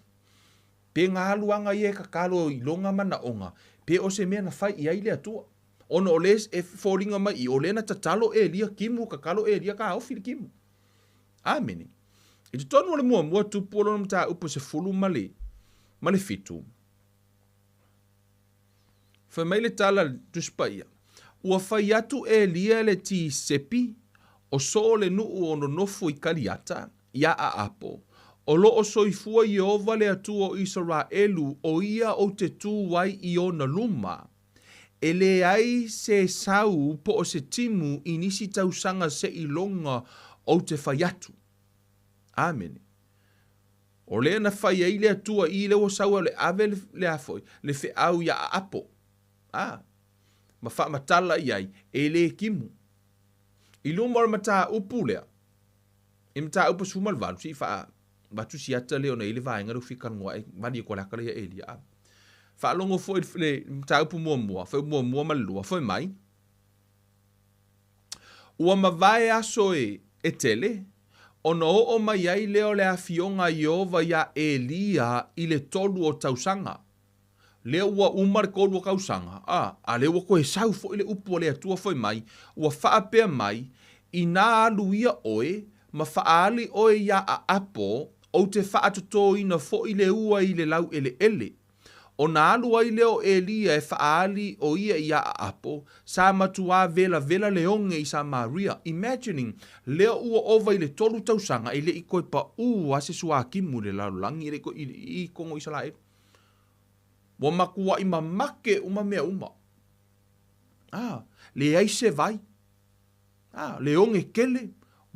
Pe na alu ana ia e tatalo i lona manaoga, pe o se mea na fai i ai le Atua. Ona o le e foliga mai i, o lea na tatalo Elia kimu, tatalo Elia kaofi le kimu. Amene. I totonu o le muamua tupu o lona mataupu e sefulu ma le, ma le fitu, Fai mai le tala a le Tusi Paia, Ua fai atu Elia le Tisepi, o so le nuu o nonofo i Kaliata, iā Aapo, O lo o soifua Ieova le Atua o Isaraelu, o ia ou te tū ai i ona luma. E leai se sau po o se timu i nisi tausaga seiloga ou te fai atu. Amene. O lea na fai ai le Atua i le ua sau e o le ave le a foi, le feau iā Aapo. A. Ma faamatala i ai, e le timu. I luma o le mataupu lea, i mataupu 18, se i faa-avatu si ata lea ona e i ai le vaega lea ua fia talanoa ai, vali atu le ata lea ia Elia. A. Faalogo foi le mataupu muamua, fuaiupu muamua ma le lua, fai mai, Ua mavae aso e, e tele, ona oo mai ai lea o le afioga a Ieova iā Elia i le tolu o tausaga. Lea ua uma le 3 o tausaga, a, a lea ua toe sau foi le upu a le Atua fai mai, ua faapea mai, Inā alu ia oe, ma faaali oe iā Aapo, ou te faatotoina foi le ua i le laueleele. Ona alu ai lea o Elia e faaali o ia iā Aapo, sa matuā velavela le oge i Samaria. Imagining, lea ua ova i le tolu tausaga e le i toe paʻū a se suakimu i le lalolagi, e le i toe i totonu o Isalaelu. Ua matuaʻi mamake uma mea uma. A, leai se vai. A, le oge tele,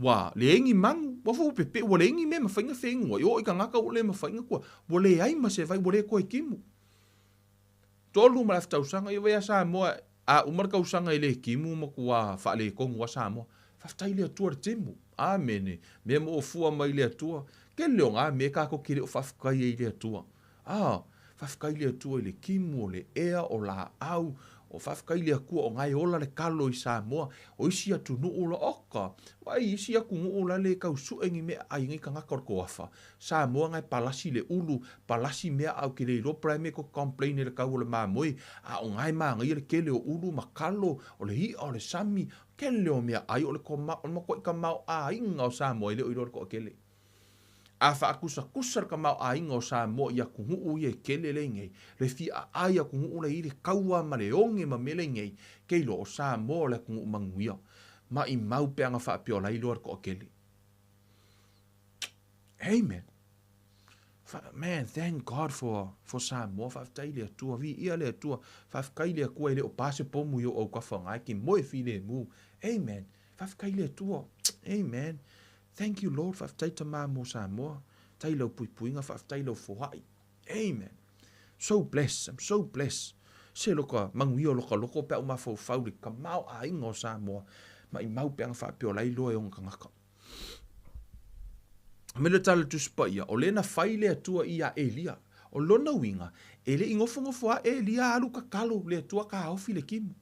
ua leai ni manu, ua foi ua pepeʻi, ua leai ni mea e mafai ona feinu ai. Oo i tagata ua le mafai ona tua, ua leai ma se vai, ua le toe timu. 3 ma le afa tausaga, ia vaai ia Samoa, a uma le tausaga e le timu, ua matua faaletonu lava Samoa. Faafetai i le Atua i le timu. Amene. Mea moofua mai le Atua. Tele o nā mea tatou te le o faafetai ai i le Atua. A, faafetai i le Atua i le timu, o le ea, o laau, o faafetai i le Atua o na e ola le kalo i Samoa. O isi atunuu la, oka, vaai isi atunuu la le tau sue ni mea ai nei tagata o le toafa. Samoa na e palasi le ulu, palasi mea au ke le iloa po o le a le mea tou te complain ai i le tau o le mamoe, a o na e manaia le tele o ulu ma kalo, o le iʻa, o le sami, tele o mea ai, o le koma, o le matuaʻi tamaoaiga o Samoa e le o iloa e le toatele. A faakusakusa le tamaoaiga o Samoa i atunuu ia e tele lea i nei, le fia aai atunuu la e i ai le taua ma le oge ma mea la i nei, ke iloa o Samoa o le atunuu manuia. Maimau pe ana faapea o la e iloa e le toatele. Amen. Man, thank God for Samoa. Faafetai i le Atua. Viia le Atua. Faafetai i le Atua e le o pa se pomu i ou autafa o na e ke moe filemu. Amen. Faafetai i le Atua. Amen. Thank you, Lord. Faafetai Tama mo Samoa. Faafetai i lau puipuiga. Faafetai i lau foai. Amen. So blessed. I'm so blessed. Se loka manuia o loka loko pe au mafaufau le tamaoaiga o Samoa. Maimau pe ana faapea o la e iloa e ona tagata. Me le tala Tusi Paia, o lea na fai le Atua iā Elia. O lona uiga, e le i nofonofo lava Elia alu tatalo le Atua taofi le timu.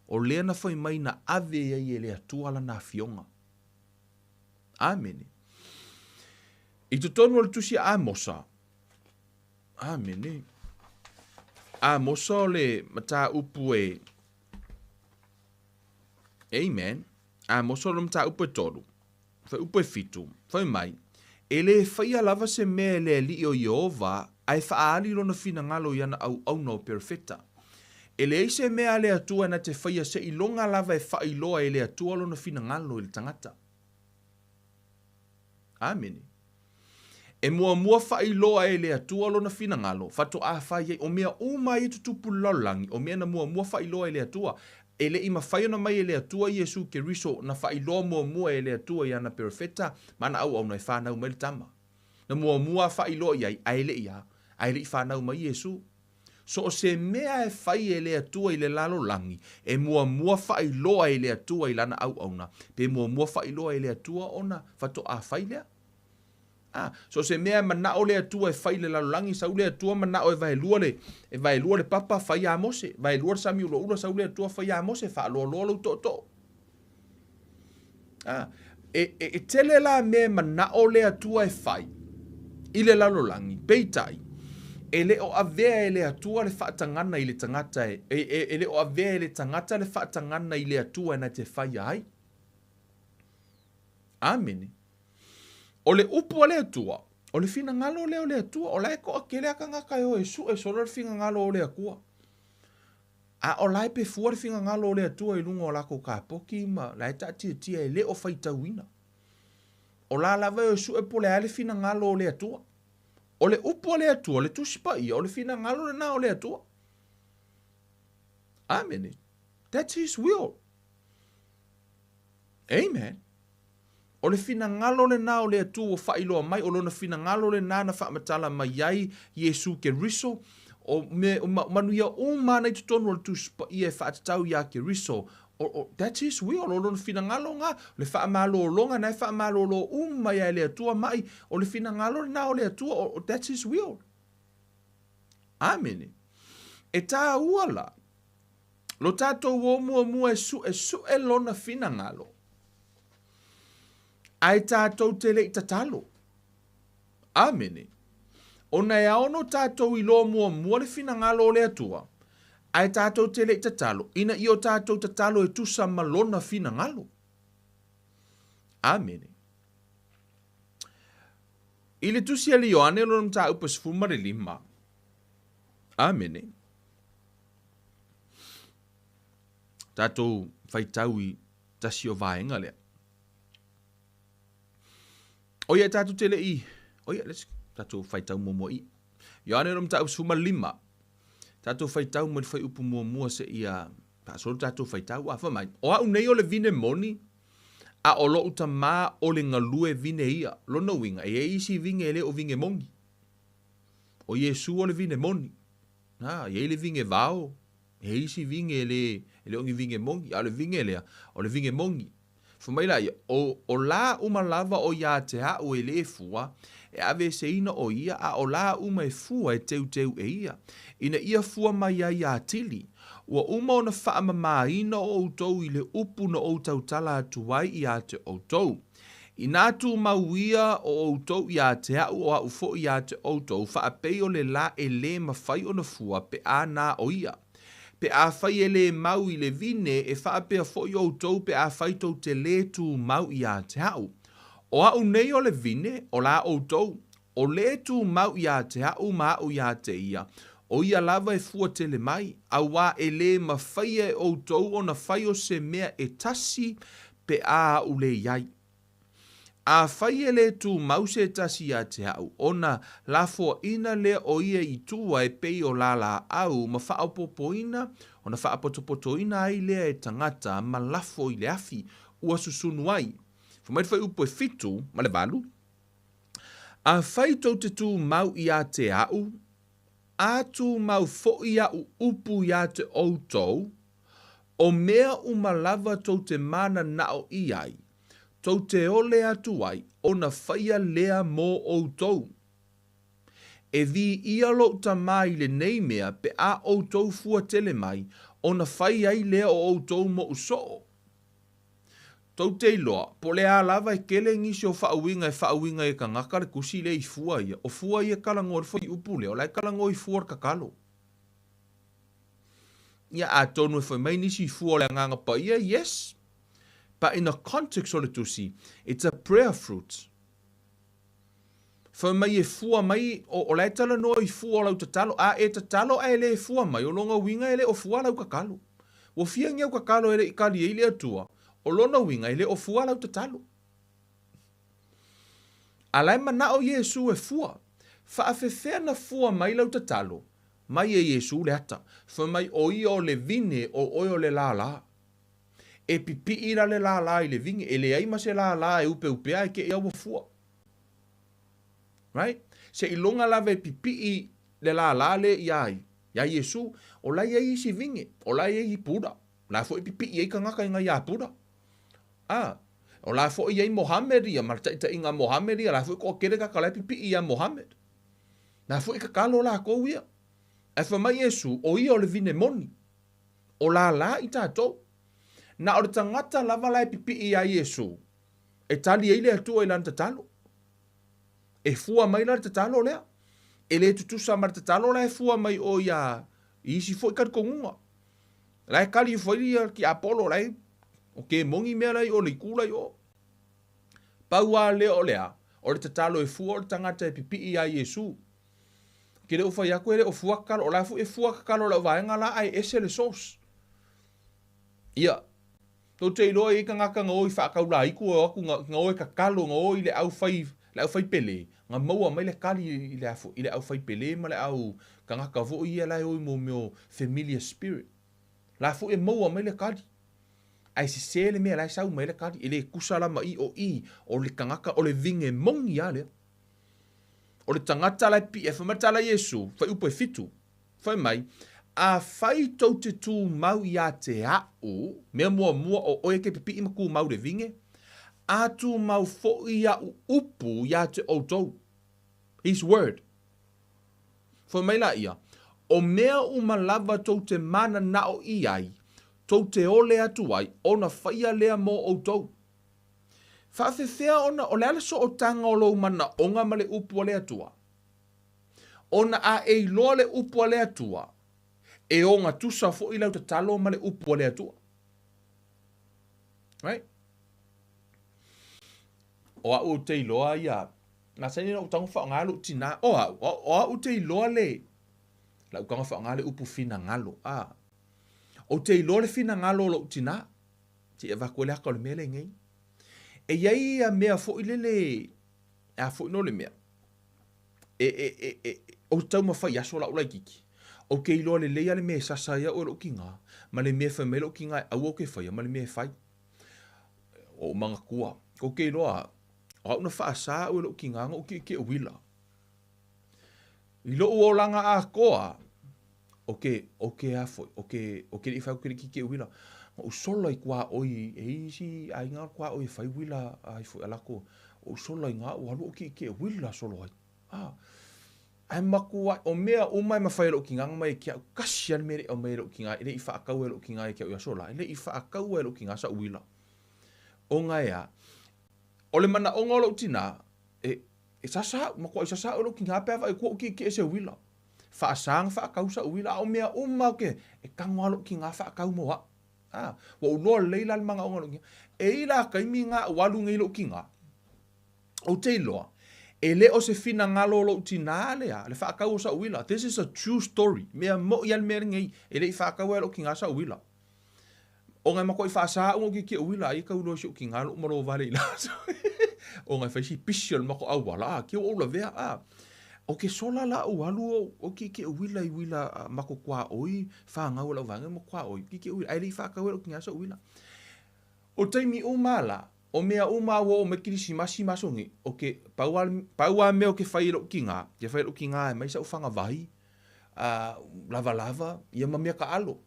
O lea na fai mai na ave ai e le Atua lana afioga. Amene. I totonu o le tusi a Amosa, Amene. Amosa o le mataupu e Amen. Amosa o le mataupu e tolu, fuaiupu e fitu, fai mai, E lē faia lava se mea e le Alii o Ieova, ae faaali lona finagalo i ana auauna o perofeta. E leai se mea a le Atua na te faia seiloga lava e faailoa e le Atua lona finagalo i le tagata. Amene. E muamua faailoa e le Atua lona finagalo, faatoa fai ai, o mea uma ia e tutupu i le lalolagi, o mea na muamua faailoa e le Atua. E le i mafai ona mai e le Atua Iesu Keriso, na faailoa muamua e le Atua i ana perofeta ma ana auauna e fanau mai le tama. Na muamua faailoa i ai, ae le i a, ae le i fanau mai Iesu. So o se mea e fai e le Atua i le lalolagi, e muamua faailoa e le Atua i lana auauna, pe muamua faailoa e le Atua ona faatoa fai lea. A, so o se mea e manao le Atua e fai i le lalolagi, sau le Atua manao e vaelua le, e vaelua le papa, fai iā Mose, vaelua le sami ulaula, sau le Atua fai iā Mose, faaloaloa lou tootoo. A, e, e, e tele la mea e manao le Atua e fai i le lalolagi, peitai, e le o avea e le Atua le faatagana i le tagata e, e, e, e le o avea e le tagata le faatagana i le Atua e na te faia ai. Amene. O le upu a le Atua, o le finagalo lea o le Atua, o la e toatele a tagata e o e sue solo le finagalo o le Atua. A o la e pe fua le finagalo o le Atua i luga o lakou kapoki ma la e taatiatia e le o faitauina. O la lava e o e sue po o le a le finagalo o le Atua. O le upu a le Atua, le Tusi Paia, o le finagalo lena o le Atua. Amene. That's His will. Amen. O le finagalo lena o le Atua ua faailoa mai, o Lona finagalo lena na faamatala mai ai Iesu Keriso, o mea, o manuia uma ana i totonu o le Tusi Paia e faatatau iā Keriso. O, o, that's His will, o Lona finagalo na, le faamalologa na e faamalolo uma mai ai e le Atua mai, o le finagalo lena o le Atua, o, that's His will. Amene. E tāua la, lo tātou o muamua e suʻesuʻe Lona finagalo, ae tātou te le i tatalo. Amene. Ona e ao no tātou iloa muamua le finagalo o le Atua, ae tātou te le i tatalo, ina ia o tātou tatalo e tusa ma Lona finagalo. Amene. I le Tusi a le Ioane lona mataupu e 15. Amene. Tātou whaitau i tasi o vaenga lea. O ia tātou te lei, o ia, let's, tātou whaitau muamua i. Ioane lona mataupu 15. Tātou whaitau mo le whaiupu muamua se ia, faasolo tātou whaitau, a whamai. O au nei o le vine moni, A o loʻu tamā o le galue vine ia. Lona uiga, e iai isi vine e le o vine moni. O Iesū o le vine moni. Na, e iai le vine vao, e iai isi vine e le, e le o ni vine moni, a o le vine lea, o le vine moni. Fai mai laia, o, o lā uma lava o iā te aʻu e lē fua, e aveeseina ʻo ia, a o lā uma e fua e teuteu e ia, ina ia fua mai ai iā tili. Ua uma ona faamamāina o ʻoutou i le upu na ou tautala atu ai iā te ʻoutou. Inā tumau ia o ʻoutou iā te aʻu o aʻu foʻi iā te ʻoutou, faapei o le lā e lē mafai ona fua pe a nā o ia. Pe afai e lē mau i le vine, e faapea foʻi ʻoutou pe afai tou te lē tumau iā te aʻu. O aʻu nei o le vine, o lā ʻoutou, O lē tumau iā te aʻu ma aʻu iā te ia, ʻo ia lava e fua tele mai, auā e lē mafaia e ʻoutou ona fai o se mea e tasi pe a aʻu lē iai. Afai e lē tumau se tasi iā te aʻu, ona lafoaʻina lea o ia i tua e pei o lā lāʻau ma faaopopoina, ona faapotopotoina ai lea e tagata ma lafo i le afi, ua susunu ai. Fai mai le fuaiupu e fitu ma le valu. Afai tou te tumau iā te aʻu, a tumau foʻi aʻu upu iā te ʻoutou, o mea uma lava tou te mananaʻo i ai, tou te ole atu ai, ona faia lea mō ʻoutou. E viia loʻu Tamā i lenei mea pe a ʻoutou fua tele mai, ona fai ai lea o ʻoutou moʻu soʻo. Tou te iloa, po o le a lava e kele nisi o faauiga e faauiga ai e kangaka le kusi lea i fua ia. O fua ia talanoa i le fuaiupu lea, o la e talanoa i fua o le tatalo. Ia, atonu e fai mai nisi i fua o le Agaga Paia, yes. But in the context o le tusi, it's a prayer fruit. Fai mai e fua mai, o, o la e talanoa i fua o lau tatalo, a e tatalo ae le fua mai, o lona uiga e le o fua lau tatalo. Ua fia ni au tatalo e le i kali ai le Atua, o lona uiga e le o fua lau tatalo. A la e manaʻo Iesū e fua. Faafefea na fua mai lau tatalo, mai e Iesū le ata. Fai mai o ia o le vine, o oe o le lālā. E pipiʻi la le lālā i le vine, e leai ma se lālā e upeupea ae keia ua fua. Right? Seiloga lava e pipiʻi le lālā lea iā ai, iā Iesū, o la e i ai isi vine, o la e i ai Buddha, o la foi e pipiʻi ai kangaka i ngai ā Buddha. A, o la foi e i ai Mohammed ia, ma le taʻitaʻiga a Mohammed ia, la foi toʻatele kaka la e pipiʻi iā Mohammed. La foi e tatalo lakou ia. Ae fai mai Iesū, o ia o le vine moni. O lālā i tatou. Na o le tagata lava la e pipiʻi iā Iesū, e tali ai le Atua i lana tatalo. E fua mai la le tatalo lea. E le tutusa ma le tatalo la e fua mai o ia i isi foi talitonuga. La e kali ifo ai ia tiapolo la e o ke moni mea la i o le itu la i o. Pau a lea o lea, o le tatalo e fua o le tagata e pipiʻi iā Iesū. Ke le o fai atu e le o fua kakalo, o la foi e fua kakalo o lau vaega la ae ese le sauce. Ia, tou te iloa e i ai tagata na o i faataulaitu e o atu na o e tatalo na o i le aufai le aufai pele na maua mai le kali i le afo i le aufai pele ma le au tagata foi ia la e o i mo mea o familiar spirit. La foi e maua mai le kali. Ae sese le mea la e sau mai le kali e le tusa la ma i o i o le tagata o le vine moni a lea. O le tagata la e pii e fai mai le tala a Iesu, fuaiupu e fitu, fai mai, Afai tou te tumau ia te a'u, mea muamua o oe e te pipii ma tumau i le vine, a tumau foi a'u upu ia te outou. His word. Fai mai laia, O mea uma lava tou te mananao i ai, tou te ole atu ai, ona faia lea mo outou. Faafefea ona, o le a le sootaga o lou manaoga ma le upu a le Atua? Ona a e iloa le upu a le Atua, e ogatusa foi lau tatalo ma le upu a le Atua. Right? O a'u ou te iloa ia, masani ona ou tago faaaoga lou tinā, o a'u, o a'u ou te iloa le, lau tago faaaoga le upu finagalo, a. Ou te iloa le finagalo o lou tinā, se i avatu ai le ata o le mea lenei. E i ai ia mea foi lele, a foi no le mea, e, e, e, e, ou te taumafai i aso la'u laitiiti, ou te iloa lelei lava le mea e sasa ai a'u e lo'u tigā, ma le mea e fai mai lo'u tigā e aua ou te faia, ma le mea e fai. Ua ou manatua, tou te iloa, o a'u na faasā a'u e lo'u tigā na ou kiekie uila. I lo'u olaga atoa, o ke, o ke a foi, o ke, o ke leʻi fai atu ke leʻi kiekie uila, na ou sola i tuaoi, e i ai isi aiga tuaoi e fai uila ai foi a lakou, ou sola i gā, ua alu ou kiekie uila solo ai. A, ae makuaʻi, o mea uma e mafai e loʻu kīnāga mai e ke aʻu, kasi a le mea e le i aumai e loʻu kīnā, e le i faakau e loʻu kīnā e ke aʻu i aso la, e le i faakaua e loʻu kīnā saʻu uila. Ona e a, o le manaʻoga o loʻu tinā, e, e sasa aʻu, makuaʻi sasa aʻu e loʻu kīnā pe a vaʻai atu oʻu kiekie se uila. Faasa na faakau saʻu uila, a o mea uma o ke, e tago a loʻu kīnā faakau mo aʻu. A, ua ou loa lelei la le manaʻoga o loʻu kīnā. E i la kaimi gā ua alu nei loʻu kīnā. Ou te iloa, e le o se finagalo o lou tinā lea, le faakau o sa'u uila. This is a true story. Mea moʻi a le mea lenei, e le i faakau ai loʻu kīnā sa'u uila. Ona e matuai faasā ʻu ke kiʻi uila, aia kau loa i si oʻu kīnā loʻu malo wale i lalo. Ona e fai si pisi o le makou ʻauala, a, ke ua ou lawea, a. O ke sola la ou alu o, o kiʻikiʻi uila i uila ma ko kuaʻoi, whānau o lau vaega ma kuaʻoi, kiʻikiʻi uila, ae le i faakau ai loʻu kīnā sa'u uila. O taimi uma la, o mea uma ua oo mai Kerisimasi ma aso nei, o ke, pau a, pau a mea o ke fai e loʻu kīnā, ke fai e loʻu kīnā e mai saʻu fagawai, a, lavalava, ia ma mea kaʻalo.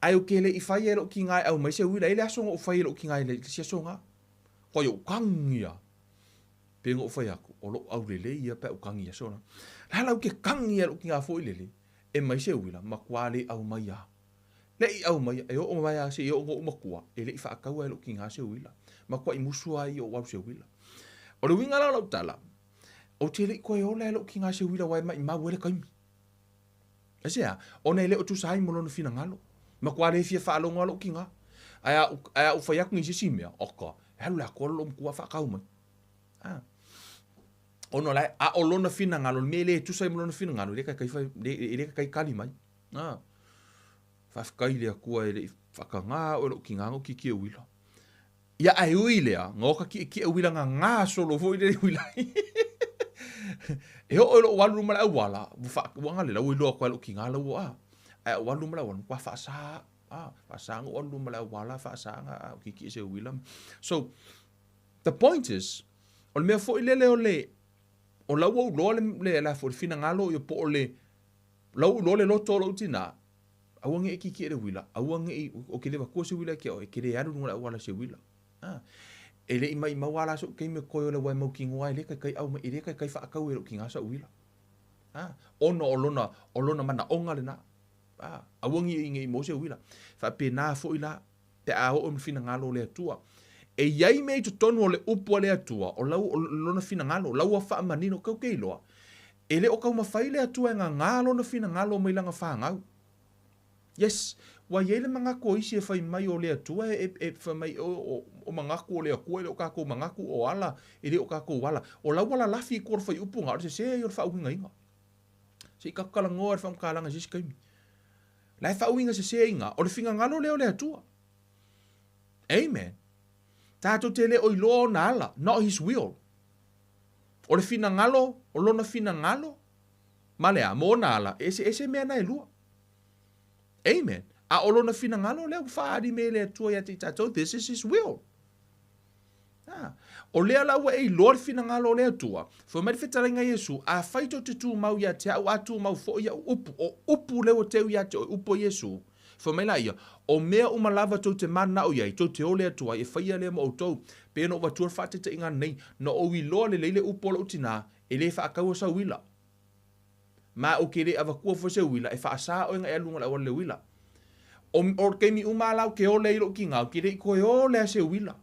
Ae o ke le i fai e loʻu kīnā e ʻau mai se uila, e le aso na ou fai e loʻu kīnā i le isi aso na. Koa i oʻu kagi ia. Pe na ou fai aku, o loʻu aulele ia pe a ou kagi i aso na. La la u ke kagi ia loʻu kīnā foi lele, e mai se uila, makuā le ʻau mai a. Leʻi ʻau mai, e oo mai a seia oo noʻu makua, e leʻi faakau ai loʻu kīnā se uila. Makuaʻi musu ai oʻu alu se uila. O le uiga la o lau tala, ou te leʻi koe ola e loʻu kīnā se uila aua e maʻimau ai le kaimi. Aisea? Ona e le o tusa ai mo lona finagalo. Makuā le fia faalogo a loʻu kīnā. Ae a ae a ou fai atu nei i se isi mea, oka, e alu le akua loʻu makua faakau mai. A. Ona la, a o lona finagalo, le mea e le tusa ai mo lona finagalo, e le kaikai fai, e le kaikai kali mai. A. Faafetai i le Atua e le i faatagā au e loʻu kīnā na ou kiekie uila. Ia ae ui lea, na oka kiekie uila nga ngā solo foi lele uila. E oo i loʻu alu luma le auala, ua wha, ua ngale la, ua iloa atu ai loʻu kīnā la ua a. Ae ou alu luma le auala, matua faasā, a, faasā na ou alu luma le auala, faasā na a kiekie se uila. So, the point is, o le mea foi lele o le, o la ua ou loa le, le, le, le finagalo ia po o le, La ua ou iloa le loto o lou tinā, aua ne i kīkīʻe le uila, aua ne i, o ke le avatua se uila ia te oe, e ke le alu i luga o le auala i se uila. A, e le i maʻimau a la soʻu taimi o koe o le ua e mautinoa e le kaikai ʻau mai, e le kaikai faakau e loʻu kinā saʻu uila. A, ona o lona, o lona manaʻoga lenā. A, aua ne i ne i maua se uila. Faapena foʻi la, pe a oo i finagalo o le Atua. E i ai mea i totonu o le upu a le Atua, o lau, o lona finagalo, lau ua faamanino, kau ke iloa. E le o taumafai le Atua e gagā lona finagalo mai lana fanau. Yes, ua i ai le manatu o isi e fai mai o le Atua e, e, e fai mai o, o, o manatu o le Atua e le o kakou manatu, o ala e le o kakou ala. O lau ala lafi i tua o le whaiupu nga, o le sese ai o le faauigaina. Se i tatou talanoa i le faamatalaga i se isi taimi. La e faauiga sese ai i ina, o le finagalo lea o le Atua. Amen. Tatou te le o iloa ona ala, not his will. O le finagalo, o lona finagalo, ma le a, ma ona ala, e eseese mea na e lua. Amen. A o lona finagalo lea ua faaali mai e le Atua ia te i tatou, this is his will. Ah, o lea la ua e iloa le finagalo o le Atua. Fai mai le fetalaiga a Iesu, Afai tou te tumau ia te au, a tumau foi au upu, o upu lea ua teu ia te oe, upu a Iesu. Fai mai la ia, O mea uma lava tou te mananao i ai, tou te ole atu ai, e faia lea mo outou. Pei ona ou avatua le faataitaiga nei, na ou iloa lelei le upu a lou tinā, e le faataua sau uila. Ma ou te le avatua foi se uila e faasa oe na e alu luga o le auala i le uila. O, o le taimi uma lava la ou te ole ai i lou tinā, ou te le i toe ole lava i se uila.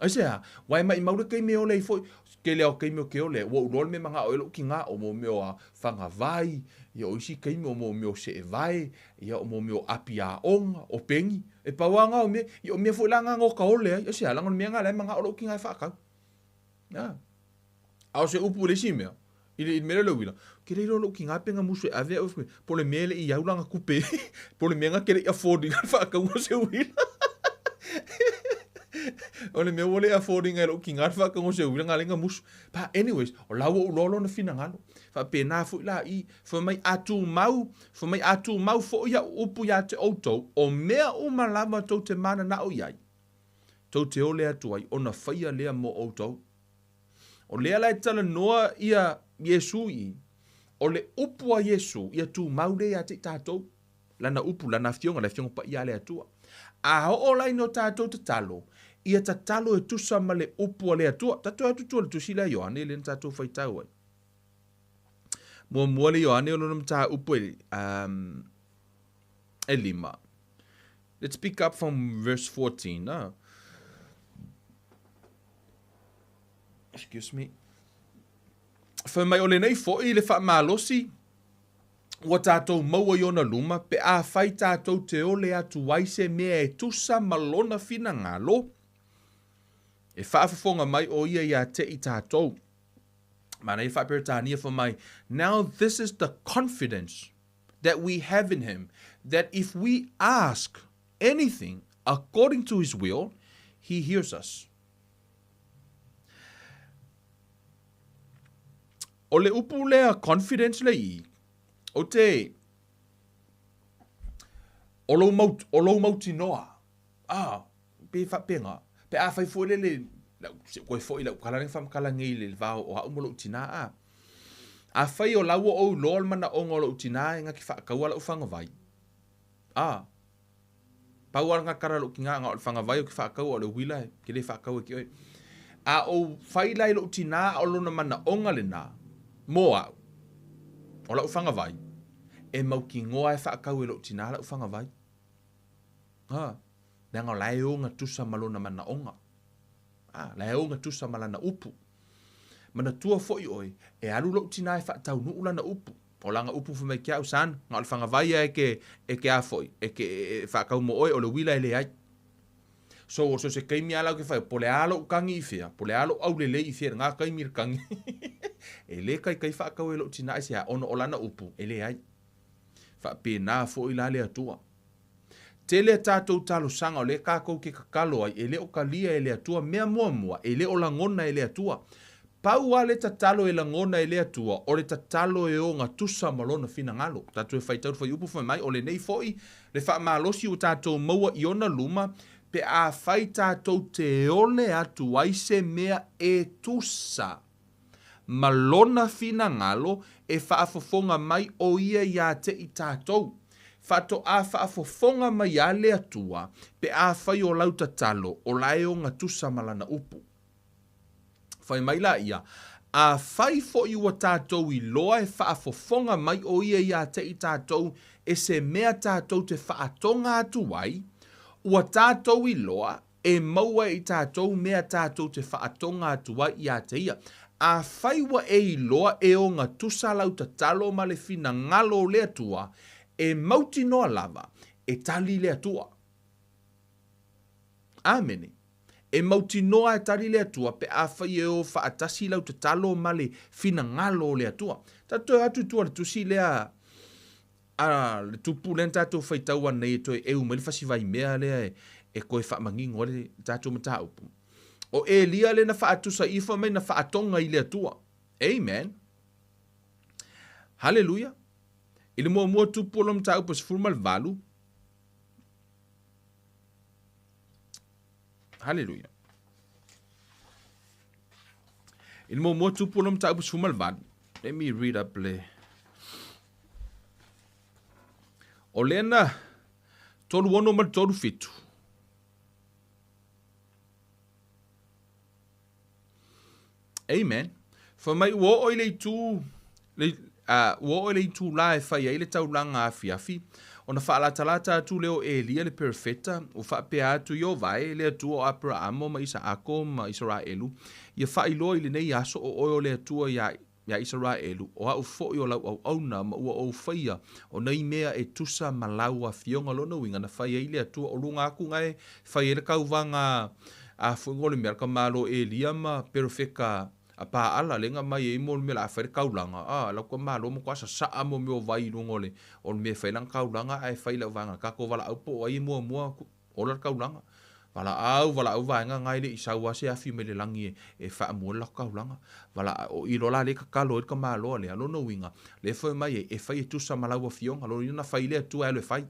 Aisea? Aua e maʻimau le taimi e ole ai foi. Tele lava o taimi ou te ole ai, ua ou iloa le mea e manao ai lou tinā, o mo mea o fagavai, ia o isi taimi o mo mea o seevae, ia o mo mea o api aoga, o peni. E pau lava na o mea, ia o mea foi la na na ota ole ai. Aisea? Leaga o le mea na la e manao lou tinā e faatau. A. A o se upu i le isi mea, i le, i le mea lea o le uila, ou te le iloa lou tiga pe na musu e ave au, po o le mea e le i au lana tupe, po o le mea na te le i afford ina le faatauga o se uila. O le mea ua le afford ina e lou tiga le faatauga o se uila, na ala ai na musu. But anyways, o la ua ou iloa lona finagalo. Faapena foi la i, fai mai a tumau, fai mai a tumau foi au upu ia te outou, o mea uma lava tou te mananao i ai, tou te ole atu ai, ona faia lea mo outou. O lea la e talanoa ia Iesu i i, o le upu a Iesu, ia tumau lea ia te i tatou, Lana upu, Lana Afioga, le Afioga Paia a le Atua. A oo la ina o tatou tatalo, ia tatalo e tusa ma le upu a le Atua. Tatou atu tua i le tusi lea a Ioane lea na tatou faitau ai. Muamua le Ioane o lona mataupu e, um, e lima. Let's pick up from verse 14. Ah. Excuse me. Fai mai o lenei foi le faamalosi ua tatou maua i ona luma pe afai tatou te ole atu ai se mea e tusa ma lona finagalo, e faafofoga mai ʻo ia iā te i tatou. Manaia faa-Peretania fai mai, Now this is the confidence that we have in him, that if we ask anything according to his will, he hears us. O le upu lea confidence le i, o te, o lou, mau, o lou mautinoa. Ah, pe faapena. Pe afai foi lele, lau, se koe foi lau kala nei whamakala nei le vao o au mo lou tinā a. Afai o laua ou loa le manaoga o lou tinā e nga ki whaakaua lau whangawai. A, Pau lava lena tala a lou tina, na o le fagavai ou te faataua, o le uila e ke le faatau e ke oe. A ou fai la i lou tina a o lona manaoga lena mo au, o lau fagavai, e mautinoa e faatau e lou tina lau fagavai. Ha, leaga o la e ogatusa ma lona manaoga. A, la e ogatusa ma lana upu. Manatua foi oe, e alu lou tina e faataunuu lana upu. O lana upu fai mai ke au, Son, na o le fagavai ia e ke, e ke a foi, e ke, e, e faatau mo oe, o le uila e leai. So, so se taimi a lau ke fai, po o le a lou kagi i fea, po o le a lou aulelei i fea, lena taimi le kagi. E le kaikai faatau e lou tina aisea, ona o lana upu, e leai. Faapena foi la le Atua. Tele a tatou talosaga o lea tatou te tatalo ai, e le o talia e le Atua. Mea muamua, e le o lagona e le Atua. Pau lava le tatalo e lagona e le Atua, o le tatalo e ogatusa ma Lona finagalo. Tatou e faitau le fuaiupu fai mai, o lenei foi le faamalosi ua tatou maua i ona luma, pe afai tatou te ole atu ai se mea e tusa ma lona finagalo e faafofoga mai ʻo ia iā te i tatou. Faatoa faafofoga mai a le Atua pe afai o lau tatalo o la e ogatusa ma lana upu. Fai mai la ia, Afai foi ua tatou iloa e faafofoga mai ʻo ia iā te i tatou e se mea tatou te faatoga atu ai, ua tatou iloa E maua e i tatou mea tatou te faatoga atu ai iā te ia. Afai ua e iloa e ogatusa lau tatalo ma le finagalo o le Atua, e mautinoa lava, e tali le Atua. Amene. E mautinoa e tali le Atua pe afai e o faatasi lau tatalo ma le finagalo o le Atua. Tatou toe o atu i tua i le tusi lea a le tupu lea na tatou faitau anei e toe eu mai le fasi vaimea lea e toe faamanino ai le tatou mataupu. O Elia lea na faatusa i fai mai na faatoga i le Atua. Amen. Haleluia. I le muamua tupu o le mataupu 18. Haleluia. I le muamua tupu o le mataupu 18. Let me read up le. O lea na 36 ma le 37. Amen. Fai mai ua oo i le itu le, ua oo i le itulā e fai ai le taulaga afiafi, ona faalatalata atu lea o Elia le perofeta, ua faapea atu, Ieova e, le Atua o Aperaamo ma Isaako ma Isaraelu, ia faailoa i lenei aso o oe o le Atua iā iā Isaraelu, o a'u foi o lau auauna, ma ua ou faia o nei mea e tusa ma lau afioga. Lona uiga na fai ai le Atua o luga atu na e fai ai le kauvaga a foi o le mea ka malo Elia ma perofeta a Paala lea na mai ai mo le mea la fai le kaulaga a lau ka malo ma kwa sasaa mo mea o vai i luga o le o le mea e fai lana kaulaga ae fai lau vaega tatou valaau po o ai e muamua Ola le taulaga. Valaau, valaau vaega na e le i sau lava se afi mai le lagi e faamua le latou taulaga. Valaau, o i loa la lea e tatalo ai le tamaloa lea, lona uiga, lea e fai mai ai, e fai e tusa ma lau afioga, lona uiga na fai le Atua e alu e fai.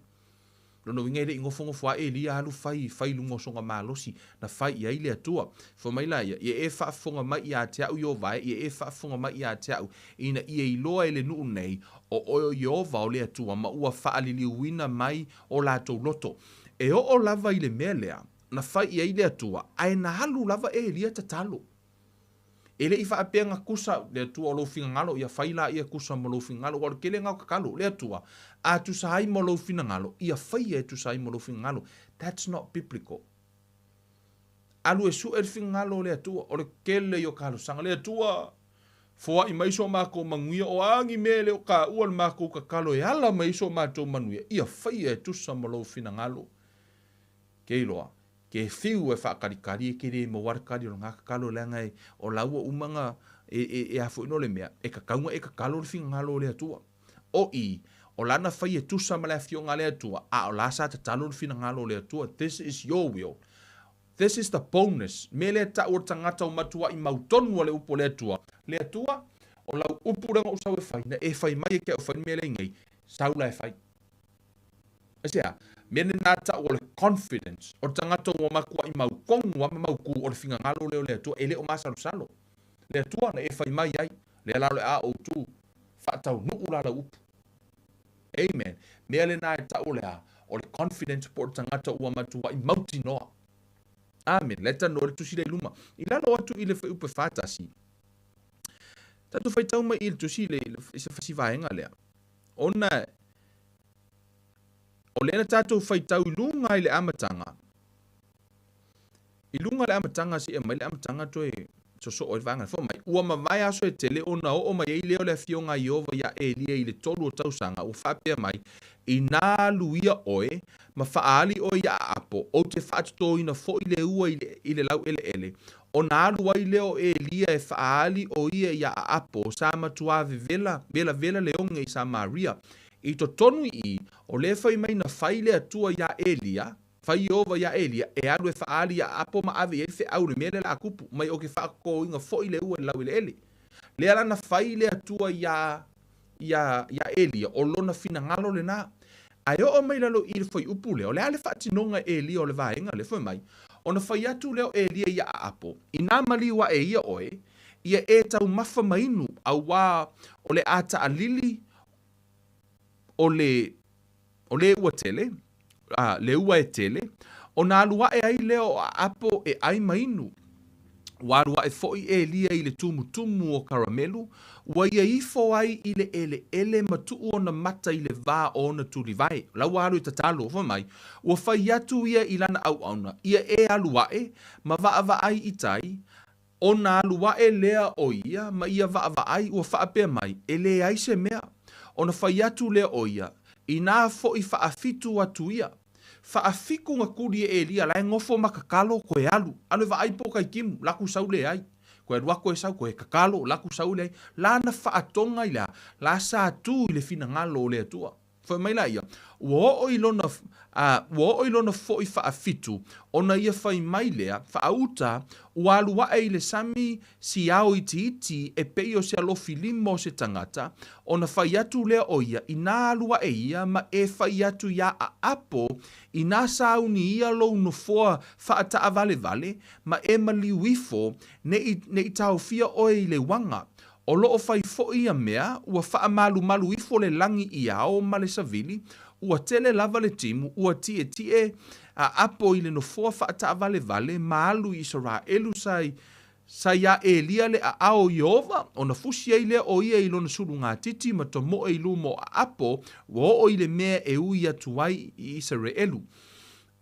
Lona uiga e le i nofonofo lava Elia alu fai, fai i luga o sona malosi, na fai i ai le Atua. Fai mai la ia, Ia e faafofoga mai ia te a'u Ieova e, ia e faafofoga mai ia te a'u, ina ia iloa e le nuu nei, o oe o Ieova o le Atua, ma ua faaliliuina mai o latou loto. E oo lava i le mea lea, na fai i ai le Atua, ae na alu lava Elia tatalo. E le i faapea na tusa le Atua o lou finagalo, ia fai laia tusa ma lou finagalo, aua o le tele lena o tatalo, le Atua, a tusa ai ma lou finagalo, ia faia e tusa ai ma lou finagalo. That's not biblical. Alu e suʻe le finagalo o le Atua, o le tele ia o talosaga. Le Atua, foaʻi mai so matou manuia, o a ni mea e le o taua le matou tatalo e ala mai ai so matou manuia, ia faia e tusa ma lou finagalo. Ke iloa, ke fiu e faakalitali e ke le maua le tali o lena tatalo leaga e o la ua uma na e, e, e a foi no le mea, e tatau na e tatalo le finagalo o le Atua. O i, o lana fai e tusa ma le afioga a le Atua, a o la sa tatalo le finagalo o le Atua, this is your will. This is the bonus. Mea lea ta'u o le tagata o matua'i mautonu a le upu a le Atua. Le Atua, o lau upu lea na ou sau e fai, na e fai mai e ke a'u fai le mea lea i nei, sau la e fai. Aisea? Mea lena ta'u o le confidence o le tagata ua matua'i mautonu a ma mautū o le finagalo lea o le Atua, e le o masalosalo. Le Atua na e fai mai ai, lea la o le a ou tu, faataunuu la lau upu. Amen. Mea lena e ta'u o le a? O le confidence po o le tagata ua matua'i mautinoa. Amen. Lea e talanoa ai le tusi lea i luma. I lalo atu i le fuaiupu e 41, tatou faitau mai i le tusi le, i se fasi vaega lea. Ona o lea na tatou faitau i luga i le amataga, I luga le amataga seia mai le amataga toe sosoo ai le vaega fai mai, Ua mavae aso e tele ona oo mai ai lea o le afioga a Ieova iā Elia i le tolu o tausaga, ua faapea mai, Inā alu ia oe, ma faaali oe iā Aapo, ou te faatotoina foi le ua i le, i le laueleele. Ona alu ai lea o Elia e faaali o ia iā Aapo, sa matuā vevela, velavela le oge i Samaria. I totonu i i, o lea fai mai na fai le Atua iā Elia, Fai Ieova iā Elia, e alu e faaali iā Apo ma ave i ai le feau i le mea lea la a kupu, mai o ke faakokōina foi le ua i le laueleele. Lea la na fai le Atua iā, iā, iā Elia, o lona finagalo lenā. Ae oo mai lalo i le fuaiupu lea, o le a le faatinoga e Elia o le vaega lea, fai mai, ona fai atu lea o Elia iā Apo, Inā maliu aʻe ia oe, ia e taumafa ma inu, auā o le a taʻalili o le, o le ua tele, a, le ua e tele, ona alu aʻe ai lea o Aapo e ʻai ma inu. Ua alu aʻe foi Elia i le tumutumu o Karamelu, ua ia ifo ai i le ʻeleʻele ma tuʻu ona mata i le wā o ona tulivae. La ua alu e tatalo, fai mai, ua fai atu ia i lana ʻauʻauna, ia e alu aʻe, ma vaʻavaʻai i tai, Ona alu aʻe lea o ia ma ia vaavaai ua faapea mai, E leai se mea. Ona fai atu lea o ia, Inā foʻi faafitu atu ia. Faafitu na tuli e Elia la e nofo ma tatalo toe alu, alu e vaai po o taitimu, la ku sau leai. Toe alu atu e sau toe tatalo, la ku sau leai. La na faatoga i le a? La sa tu i le finagalo o le Atua. Fai mai laia, Ua oo i lona, a, ua oo i lona foi faafitu, ona ia fai mai lea, Faauta, ua alu ae i le sami si ao itiiti e pei o se alofi lima o se tagata, ona fai atu lea o ia, inā alu ae ia ma e fai atu iā Aapo, inā sauni ia lou nofoa faataawalewale, ma e maliu ifo, ne i, ne i taofia oe i le uaga. O lo o fai foi ia mea, ua faamalumalu ifo le lagi i ao ma le savili, ua tele lava le timu, ua tietie a apo i le nofoa faataavalevale ma alu i Isaraelu sa i, sa iā Elia le aao o Ieova, ona fusi ai lea o ia i lona sulugatiti ma tomoe i luma o Aapo, ua oo i le mea e ui atu ai i Isaraelu.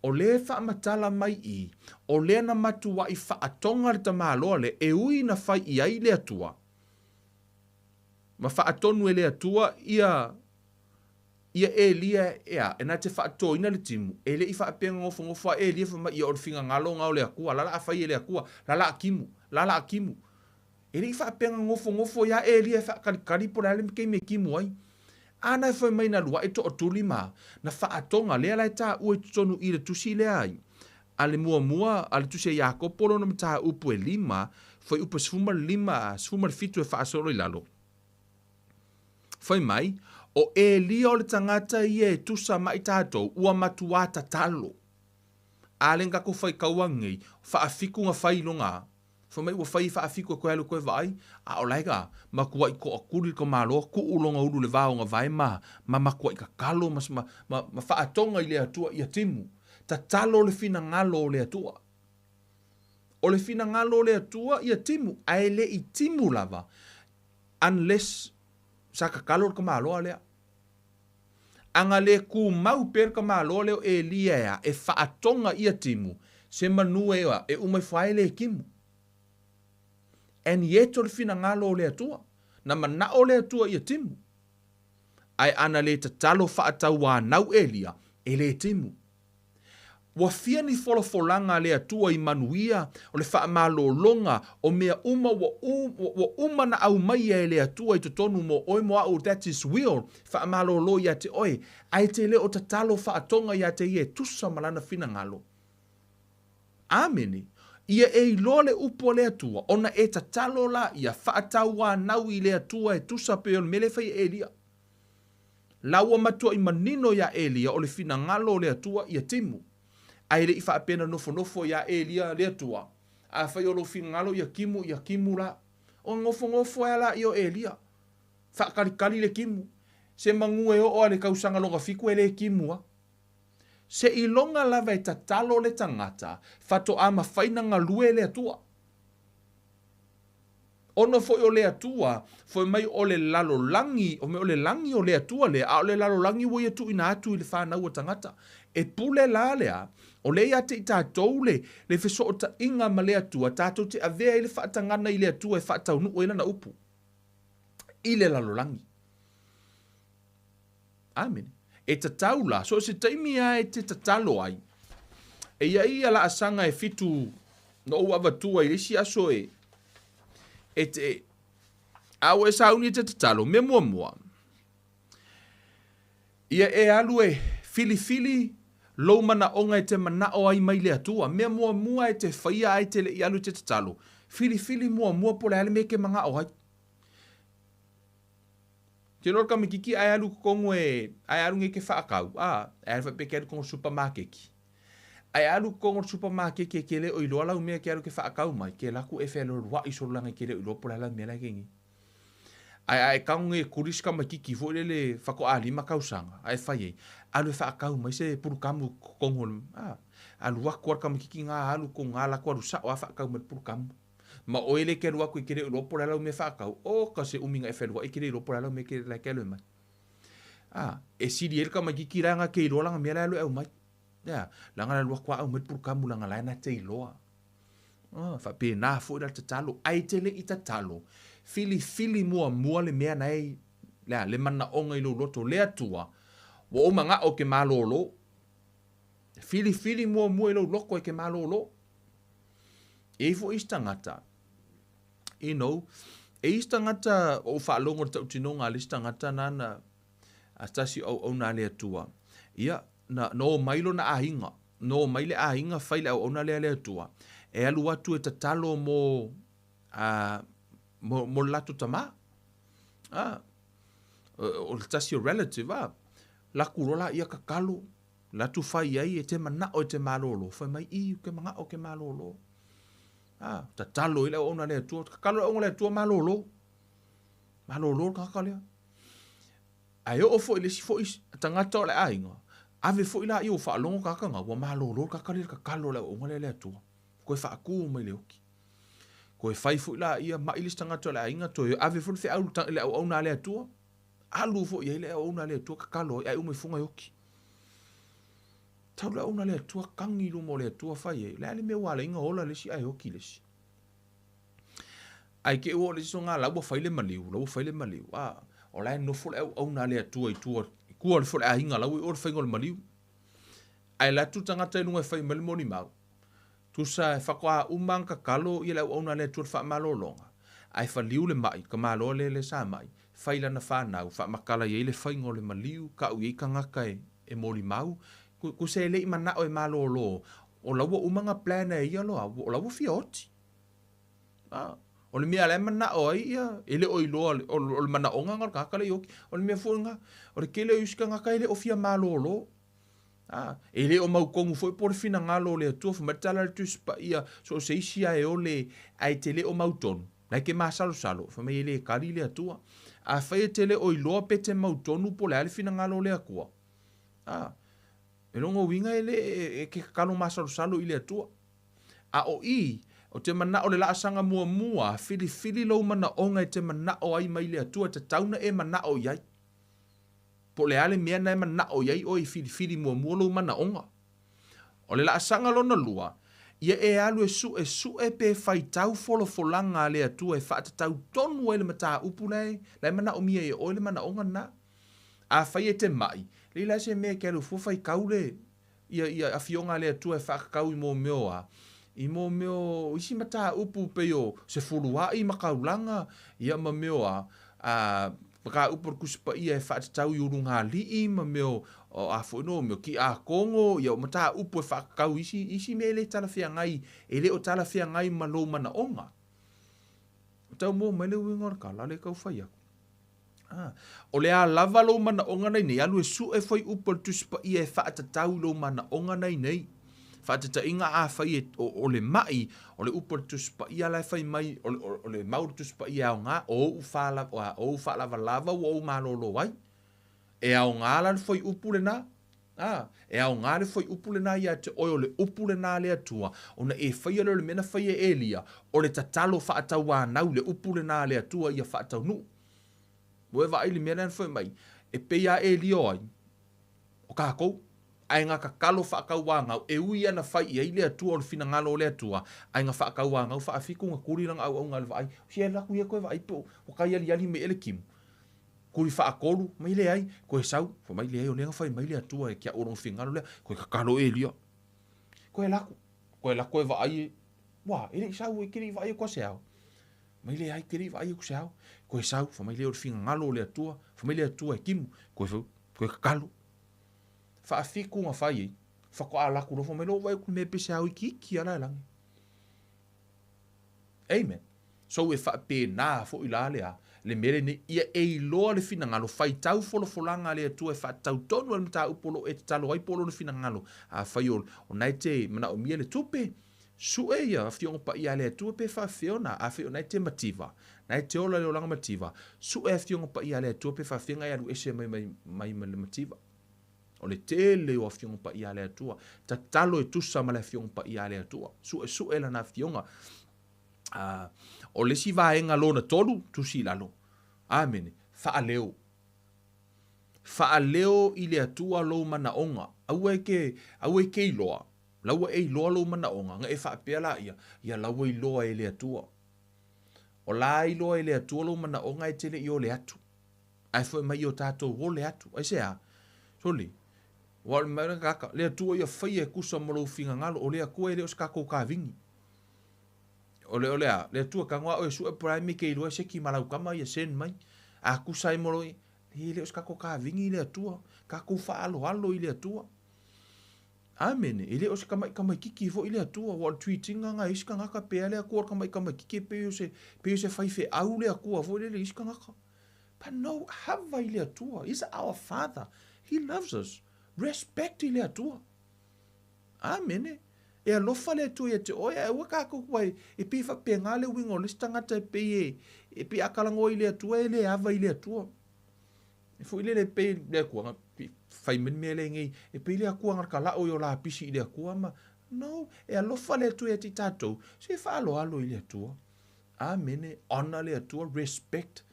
O lea e faamatala mai i, o lea na matuai faatoga le tamaloa lea e ui na fai i ai le Atua, ma faatonu e le Atua ia ia Elia e a, e na te faatoina le timu, e le i faapea na nofonofo a Elia fai mai, ia o le finagalo na o le Atua, la la a fai e le Atua, la la a timu, la la a timu. E le i faapea na nofonofo ia Elia e faakalikali po o le a le taimi e timu ai. A na e fai mai na alu ae tootuli ma na faatoga, lea la e taua i totonu i le tusi lea ai a le muamua a le tusi a Iakopo lona mataupu e 5, fuaiupu 15, 17 e faasolo i lalo. Fai mai, o Elia o le tagata ia e tusa ma i tatou, ua matuā tatalo. A le na tatou faitau anei, faafitu na fai i lona Fai mai ua fai e faafitu e toe alu toe vaai, a o la e ka matuai toatuli le tamaloa, tuu lona ulu i le va o na vae ma ma matuai tatalo ma ma ma, ma faatoga i le Atua ia timu. Tatalo le finagalo o le Atua. O le finagalo o le Atua ia timu, ae le i timu lava unless sa tatalo le tamaloa lea. A na le tumau pea le tamaloa lea o Elia e a, e faatoga ia timu, se manu e a, e uma ifo lava e le timu. And yet o le finagalo o le Atua, na manao le Atua ia timu. Ae a na le tatalo faatauanau Elia, e le timu. Ua fia ni folafolaga a le Atua i manuia, o le faamalologa, o mea uma ua, ua uma na aumaia e le Atua i totonu mo oe mo a'u, that's His will, faamalolo ia te oe, ae te le o tatalo faatoga ia te Ia e tusa ma Lana finagalo. Amene. Ia e iloa le upu a le Atua, ona e tatalo la ia faatauanau i le Atua e tusa pei o le mea lea e fai e Elia. La ua matuai manino iā Elia o le finagalo o le Atua ia timu. Ae le i faapea na nofonofo iā Elia le Atua, Afai o lou finagalo ia timu, ia timu la. Ona nofonofo ai lāia o Elia, faakalikali le timu. Se manu e oo a le tausaga lona fitu e le timu a. Seiloga lava e tatalo le tagata, faatoa mafai na galue le Atua. Ona foi o le Atua, fai mai o le lalolagi, o le lagi o le Atua lea, a o le lalolagi ua ia tuuina atu i le fanau a tagata. E pule la lea, o lea ia te i tatou le, le fesootaiga ma le Atua, tatou te avea ai le faatagana i le Atua e faataunuu ai lana upu i le lalolagi. Amene. E tatau la, so o se taimi lava e te tatalo ai, e i ai ia laasaga e fitu na ou avatua i le isi aso e, e te, a ua e sauni e te tatalo, mea muamua, ia e alu e filifili lou manaoga e te manao ai mai le Atua. Mea muamua e te faia ae te le i alu e te tatalo, filifili muamua po o le a le mea e te manao ai. Ke loa le kamakiki ae alu totonu e, ae alu nei ke whaakau, a, ae alu whaapea ke alu totonu supamakeki. Ae alu totonu o le supamakeki e ke le o iloa lau mea ke alu ke whaakau mai, ke laku e whealorua'i solo langa ke le o iloa po le a lau mea la ke ngi. Ae ae tago nei e kuli si kamakiki foi lele faatoa 5 tausaga, ae fai ai, alu e whaakau mai se pulukamu totonu o le, a, alu atu a le kamakiki nga alu totonu nga laku alu sao a whaakau mai le pulukamu. Ma oe le ke alu aku i ke le iloa po o le a lau mea faakau, o ka se umi na e feluai ke le iloa po o le a lau mea ke la ke alu e mai. A, e sili ai le tamaititi la na ke iloa lana mea la e alu e aumai. Ea, leaga le alu atu a aumai le pulukamu leaga la e na te iloa. A, faapena foi la le tatalo, ae te le i tatalo, filifili muamua le mea na e, le a, le manaoga i lou loto, le Atua, ua ou manao ou te malolo. Filifili muamua i lou loto e te malōlō. E i ai foi isi tagata, you know, e i isi tagata ua ou faalogo i le tautinoga a le isi tagata nana a se tasi o auauna a le Atua, ia, na, na omai lona aiga, na omai le aiga fai le auauna lea a le Atua, e alu atu e tatalo mo, a, mo, mo le latou tamā. A, o le tasi o relative, a, laku loa laia tatalo, latu fai ai e te manao e te malōlō, fai mai, i, ou te manao ou te malōlō. A, tatalo ai le auauna a le Atua, tatalo le auauna a le Atua malōlō. Malōlō le tagata lea. Ae oo foi i le isi foi tagata o le aiga, ave foi laia ua faalogo tagata na, ua malōlō le tagata lea i le tatalo a le auauna lea a le Atua. Toe faatu mai le oki. Toe fai foi laia, mai le isi tagata o le aiga, toe ave foi le feau i le auauna a le Atua. Alu foi i ai le auauna a le Atua tatalo ai, ae uma ifoga e oki. Tau le auauna a le Atua, tagi i luma o le Atua fai ai. O le a le mea ua ala ai ona ola le isi ae oki le isi? Ae te i ua oo i le isi soga la ua fai le maliu, la ua fai le maliu. A, o la e nofo le auauna a le Atua i tua, i tua o le aiga, la ua i o le faiga o le maliu. Ae alu atu le tagata i luga e fai mai le molimau. Tusa e faatoa uma ona tatalo ia le auauna a le Atua i le faamalologa, ae faliu le mai, tamaloa lea lea sa mai, fai lana fanau, faamatala i ai le faiga o le maliu, tau i ai tagata e molimau, tusa e le i manao e malolo, o la ua uma ona plan e ia loa, o la ua fia oti. A, o le mea la e manao ai ia, e le o iloa, o le manaoga lena o le tagata la e oti. O le mea foi lena, o le tele o isi tagata e le o fia malolo. A, e le o mautonu foi po o le finagalo o le Atua, fai mai le tala a le Tusi Paia, so o se isi lava e ole ae te le o mautonu, la e te masalosalo, fai mai e le tali le Atua. Afai e te le o iloa pe te mautonu po o le a le finagalo o le Atua, a, e lona uiga e le, e te tatalo masalosalo i le Atua. A o i, o te manao le laasaga muamua, filifili lou manaoga e te manao ai mai le Atua, e tatau na e manao i ai. Po o le a le mea na e manao i ai oe i filifili muamua lou manaoga. O le laasaga lona lua, ia e alu e suesue pe faitau folafolaga a le Atua e faatatau tonu ai le mataupu la e, la e manaomia e oe le manaoga lena. Afai e te mai, leai la se mea e te alu fua faitau le, ia, ia afioga a le Atua e faatatau i mō mea o a? I mō mea o isi mataupu pei o sefulua'i ma taulaga, ia ma mea o a, a, mataupu o le Tusi Paia e faatatau i ulugalii ma mea o, o a foi no, mea o kiakono, ia o mataupu e faatatau i isi, isi mea e le talafeagai, e le o talafeagai ma lou manaoga. Tau mua mai le uiga o le tala lea e tau fai atu. Ah, o le a lava lou manaoga nei nei, alu e suʻe fuaiupu a le Tusi Paia e faatatau i lou manaoga nei nei. Faatataiga afai e, o, o le maʻi, o le upu a le Tusi Paia la e fai mai, o, o, o le mau o le Tusi Paia e aoga, o ou fala, o, ou faalavalava ua ou malōlō ai. E aoga la le fuaiupu lenā. Ā, e aoga le fuaiupu lenā iā te oe o le upu lenā a le Atua, ona e faia lea o le mea na faia e Elia, o le tatalo faatauanau le upu lenā a le Atua ia faataunuu. Ua e vaai i le mea lea na fai mai, e pei lava Elia o ai? O kākou. Ae na tatalo faatauanau, e ui ia na fai i ai le Atua o le finagalo o le Atua, ae na faatauanau faafitu na tuli lana auauna i le vaai. Sia e alu atu ia toe vaai po ua taialiali mai ea le timu. Kuli faatolu, mai leai, koe sau, fai mai leai o lea na fai mai le Atua e ke au o lona finagalo lea, koe tatalo Elia. Koe alu atu, koe alu atu koe vaai e, ua, e le i sau, e te le i vaai atu a se ao. Mai leai, te le i vaai atu se ao. Koe sau, fai mai lea o le finagalo o le Atua, fai mai le Atua e timu, koe fai, koe tatalo. Faafitu na fai ai, faatoa alu atu loa fai mai lea ua vaai atu i le mea pei se ao ikiiki lava la e lagi. Amen. So e faapena foi la le a, le mea lenei, ia e iloa le finagalo, faitau folafolaga a le Atua e faatatau tonu ai le mataupu o lo o e tatalo ai po o lona finagalo. Afai o, o na e te manaomia le tupe, sue ia Afioga Paia a le Atua pe faafefea ona, afai o na e te mativa, na e te ola i le olaga mativa, sue Afioga Paia a le Atua pe faafefea ona e alu ese mai, mai, mai ma le mativa. O le tele o Afioga Paia a le Atua. Tatalo e tusa ma le Afioga Paia a le Atua. Suesue lana Afioga. O le isi vaega lona tolu, tusi i lalo. Amene. Faaleo. Faaleo i le Atua lou manaoga. Aua e ke, aua e ke iloa. La ua e iloa lou manaoga, na e faapea laia, ia la ua iloa e le Atua. O la iloa e le Atua lou manaoga e te le i ole atu. Ae foi mai i o tatou ole atu. Aisea? Sole. Ua o le mea kaka, le Atua ia faia e tusa ma lou finagalo, o le Atua e le o se tatou kavini. O le, o le a, le Atua tago a oe e sue po o le a le mea e te iloa e seki ma lau tama ia send mai. A tusa ai ma lou, e le o se tatou kavini le Atua. Tatou faaaloalo i le Atua. Amene. E le o se tama'i tamaititi foi le Atua, ua o le treat ina na e isi tagata pe a le Atua o le tama'i tamaititi e pei o se, pei o se faifeau le Atua foi lele i isi tagata. But no, hava i le Atua. He's our Father. He loves us. Respect i le Atua. Amene. E alofa le Atua ia te oe, ae aua tatou aua e pei e faapena le uiga o le isi tagata e pei e, e pei a talanoa i le Atua e le ava i le Atua. E foi lele e pei le Atua na fai mai le mea lea nei, e pei le Atua na tala'o i o lapisi i le Atua ma, no, e alofa le Atua ia te i tatou, se faaaloalo i le Atua. Amene, honour le Atua, respect,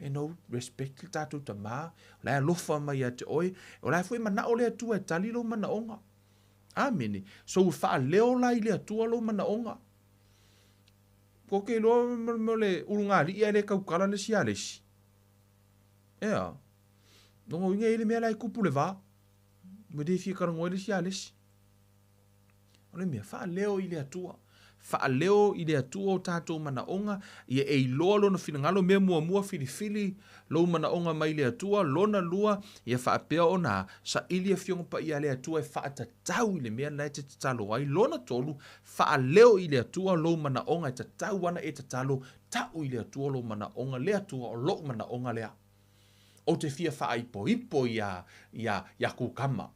you know, respect le tatou Tama, o la e alofa mai ia te oe, o la e foi e mana'o le Atua e tali lou manaoga. Amene. So ua faaleo la i le Atua lou manaoga. Ko ke iloa mo le ulugalii ae le tautala le isi ia le isi. Ea. Lona uiga e i ai le mea la e tupu le va. Ua le fia talanoa ai le isi ia le isi. O le mea, faaleo i le Atua. Faaleo i le Atua o tatou manaoga, ia e iloa Lona finagalo, mea muamua filifili lou manaoga mai le Atua, lona lua, ia faapea ona saili Afioga Paia a le Atua e faatatau i le mea lena e te tatalo ai, lona tolu, faaleo i le Atua lou manaoga e tatau ana e tatalo, tau i le Atua lou manaoga, le Atua o lou manaoga lea. Ou te fia faaipoipo iā, iā, iā kukama.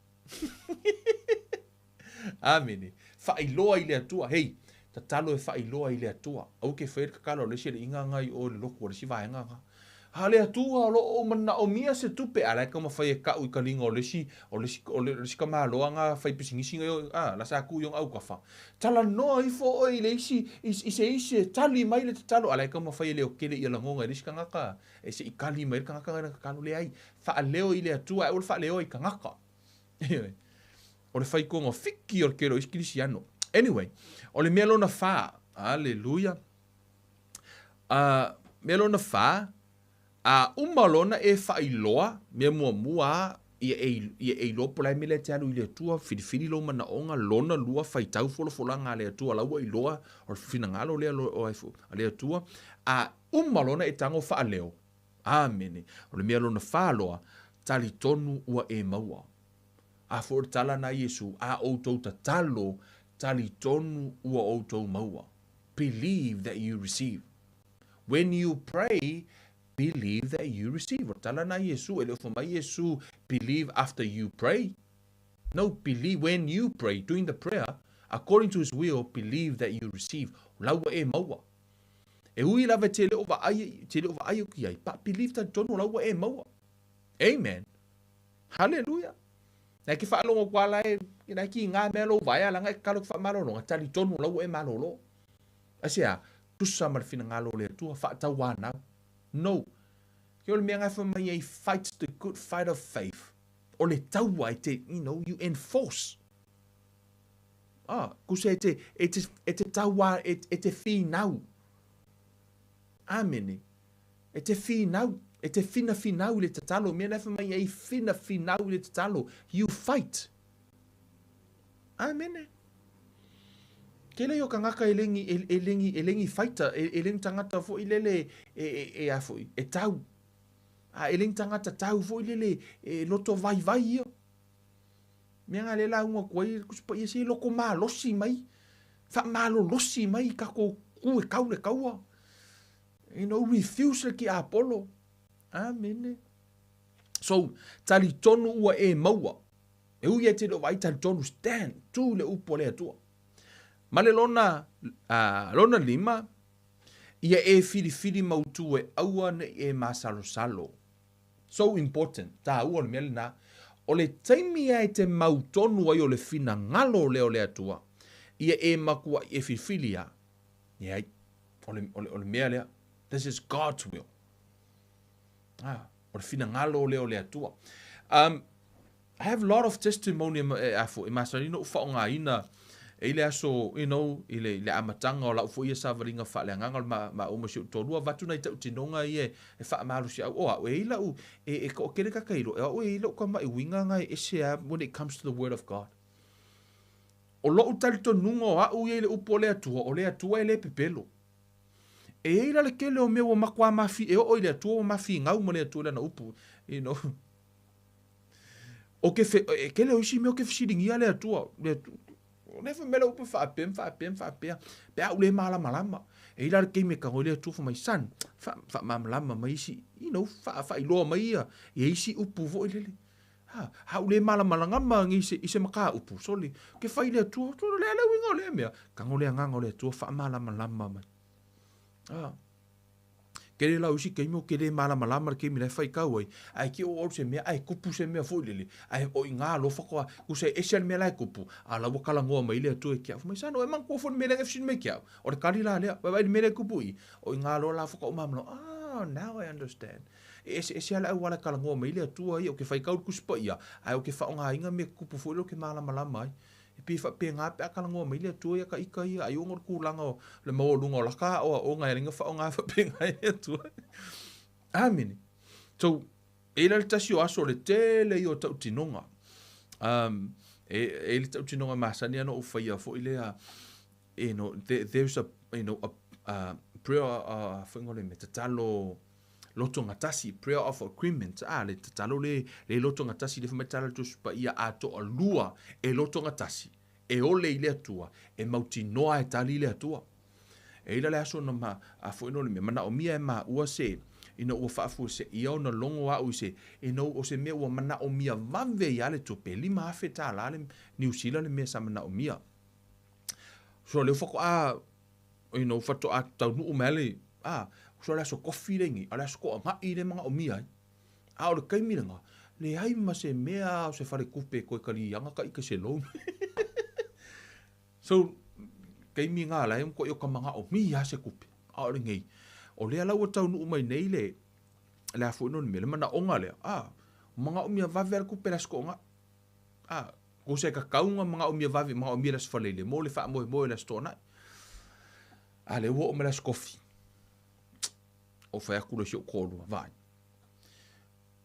Amene. Faailoa i le Atua. Hei, tatalo e faailoa i le Atua. Aua ke faia le tatalo a le isi alii nga i o i le lotu a le isi vaega nga. A le Atua o lo o manaomia se tupe, a la e taumafai e tau i taliga o le isi, o le isi, o le isi tamaloa nga fai pisinisi nga i o, a, la sa tu i ona autafa. Talanoa ifo oe i le isi, i, i se isi e tali mai le tatalo, a la e taumafai e leotele ia lagona e le isi tagata, e se i tali mai le tagata nga i lana tatalo. Leai, faaleo i le Atua ae aua le faaleoa i tagata. Ioe. O le faitona fiki o le tele o isi Kirisiano. Anyway, o le mea lona fa, aleluia. Mea lona fa, a uma lona e faailoa, mea muamua ia e, ia e iloa po o le a le mea lea e te alu i le Atua, filifili lou manaoga, lona lua, faitau folafolaga a le Atua, la ua iloa o le finagalo lea a le Atua, a uma lona e tago faaleo, Amene. O le mea lona fa loa, talitonu ua e maua. A foi o le tala na Iesu, a outou tatalo, talitonu ua outou maua. Believe that you receive. When you pray, believe that you receive. O le tala na Iesu, e le o fai mai Iesu, believe after you pray. No, believe when you pray, doing the prayer, according to his will, believe that you receive. O la ua e maua. E ui lava e te le o vaai, te le o vaai aku i ai, but believe talitonu o la ua e maua. Amen. Hallelujah. Nai ke whaalongo kua la e, nai ki ngā mea lou vaea langa e kakalo ki whaamalologa, talitonu o la ua e malolo. Aisea, tusa ma le finagalo o le Atua, whaatauānau. No. Ke o le mea ngai wha mai ai, fight the good fight of faith. O le taua e te, you know, you enforce. Ah, kusa e te, e te, e te tauā, e, e te whīnau. Amene. E te whīnau, e te whina-whinau i le tatalo. Mea nei wha mai ei whina-whinau i le tatalo. You fight. Amene. Ke lei o kangaka e lengi, e, e lengi, e lengi fighter, e, e lengi tangata foi lele e, e, e a foi, e tau. A e lengi tangata tau foi lele e loto vai vai ia. Mea nga le lauga atu ai le Tusi Paia, se loko malosi mai, faamalolosi mai i tatou ku e kau le kaua. You know, refuse le tiapolo. Amene. So, talitonu ua e maua. E ui e te le o vaai talitonu, stand, tu i le upu a le Atua. Ma le lona, lona lima, ia e filifili mautu e aua ne i e masalosalo. So important, tāua o le mea lenā. O le taimi a e te mau tonu ai o le finagalo lea o le Atua, ia e makuaʻi e filifili a, leai, o le, o le, o le mea lea, this is God's will. Ah, o le finagalo lea o le Atua. I have a lot of testimony e, a fo, e masani noʻu faaaogaina E i le aso, you know, i le, i le amataga o lau foi ia savaliga faaleagaga o le ma, maua ma si ou toalua, avatu nai tautinoga ia e faamalosiau, o au, e i lau, e, e toatele tagata iloa, e au e i lou tamai uiga na e ese lava when it comes to the word of God. O lou talitonuga o au ia i le upu o le Atua, o le Atua e le pepelo. E i ai la le tele o mea ua matua mafi, e oo i le Atua ua mafinau ma le Atua i lana upu, you know. O ke fe, e tele o isi mea o ke fesiligia le Atua, le Atua, o lea fai mai le upu e faapea ma faapea ma faapea, pe a ou le malamalama. E i ai la le taimi e tago ai le Atua fai mai, son, fa, faamalamalama mai isi, you know, fa, faailoa mai ia, ia isi upu foi lele. Ha, a ou le malamalama i se, i se mataupu, sole, ke fai le Atua, sole, le a le uiga o lea mea. Tago le agaga o le Atua faamalamalama mai. Ha. Kele la o isi taimi o ke le malamalama le taimi la e faitau ai, ae ke o au se mea, ae tupu se mea foi lele, ae o i ngā alofa koa, kusa e ese le mea la e tupu, a la ua talanoa mai le Atua i ke au. Fai mai, Son, o e manatua foi le mea lea na e fesili mai ke au. O le tali la lea, vaai le mea lea e tupu i, o i ngā alofa la faatoa ou malamalama, ah, now I understand. E eseese lava le auala e talanoa mai ai le Atua ia, ou te faitau i le Tusi Paia, ae ou te faaaogaina mea tutupu foi lea ou te malamalama ai. E pei e faapena pe a talanoa mai le Atua ia ita ia, ai ona o le tulaga o le maualuga o laka aoaoga e ala ai ona faaaoga faapena e le Atua. Amene. So, e i ai la le tasi o aso o le tele ia o tautinoga. Um, e, e i le tautinoga masani ana ou faia foi lea, you know, there, there's a, you know, a, a prayer, uh, foi ngole me tatalo, loto gatasi, prayer of agreement, a, le tatalo le, le loto gatasi, le whamaitala le Tusi Paia a toalua e loto gatasi, e ole i le Atua, e mautinoa e tali le Atua. E ila le aso na ma, a foi no le mea, manaomia e maua se, ina ua faafuaseia ona logo au i se, ina o se mea ua manaomia vave ia le tupe, $5,000 le Niu Sila le mea sa manaomia. So lea faatoa, you know, faatoa taunuu mai le, a, so le aso kofi le nei, a le aso toana'i le manaomia ai. A o le taimi lena, leai ma se mea o se faletupe e toe kaliaga ka ika se loan. So, taimi ngā lai, ko i o ka manaomia se kupe. A o le nei, o lea la ua taunuu mai nei le, le a foi no le mea, le manaoga lea, a, manaomia vave a le kupe le aso toana'i. A, ko se kakauga manaomia vave, manaomia le Aso Faraile mo le faamoemoe o le Aso Toonai. A lea ua oo mai le Aso Kofi. O fai atu le si ou toalua, vaai.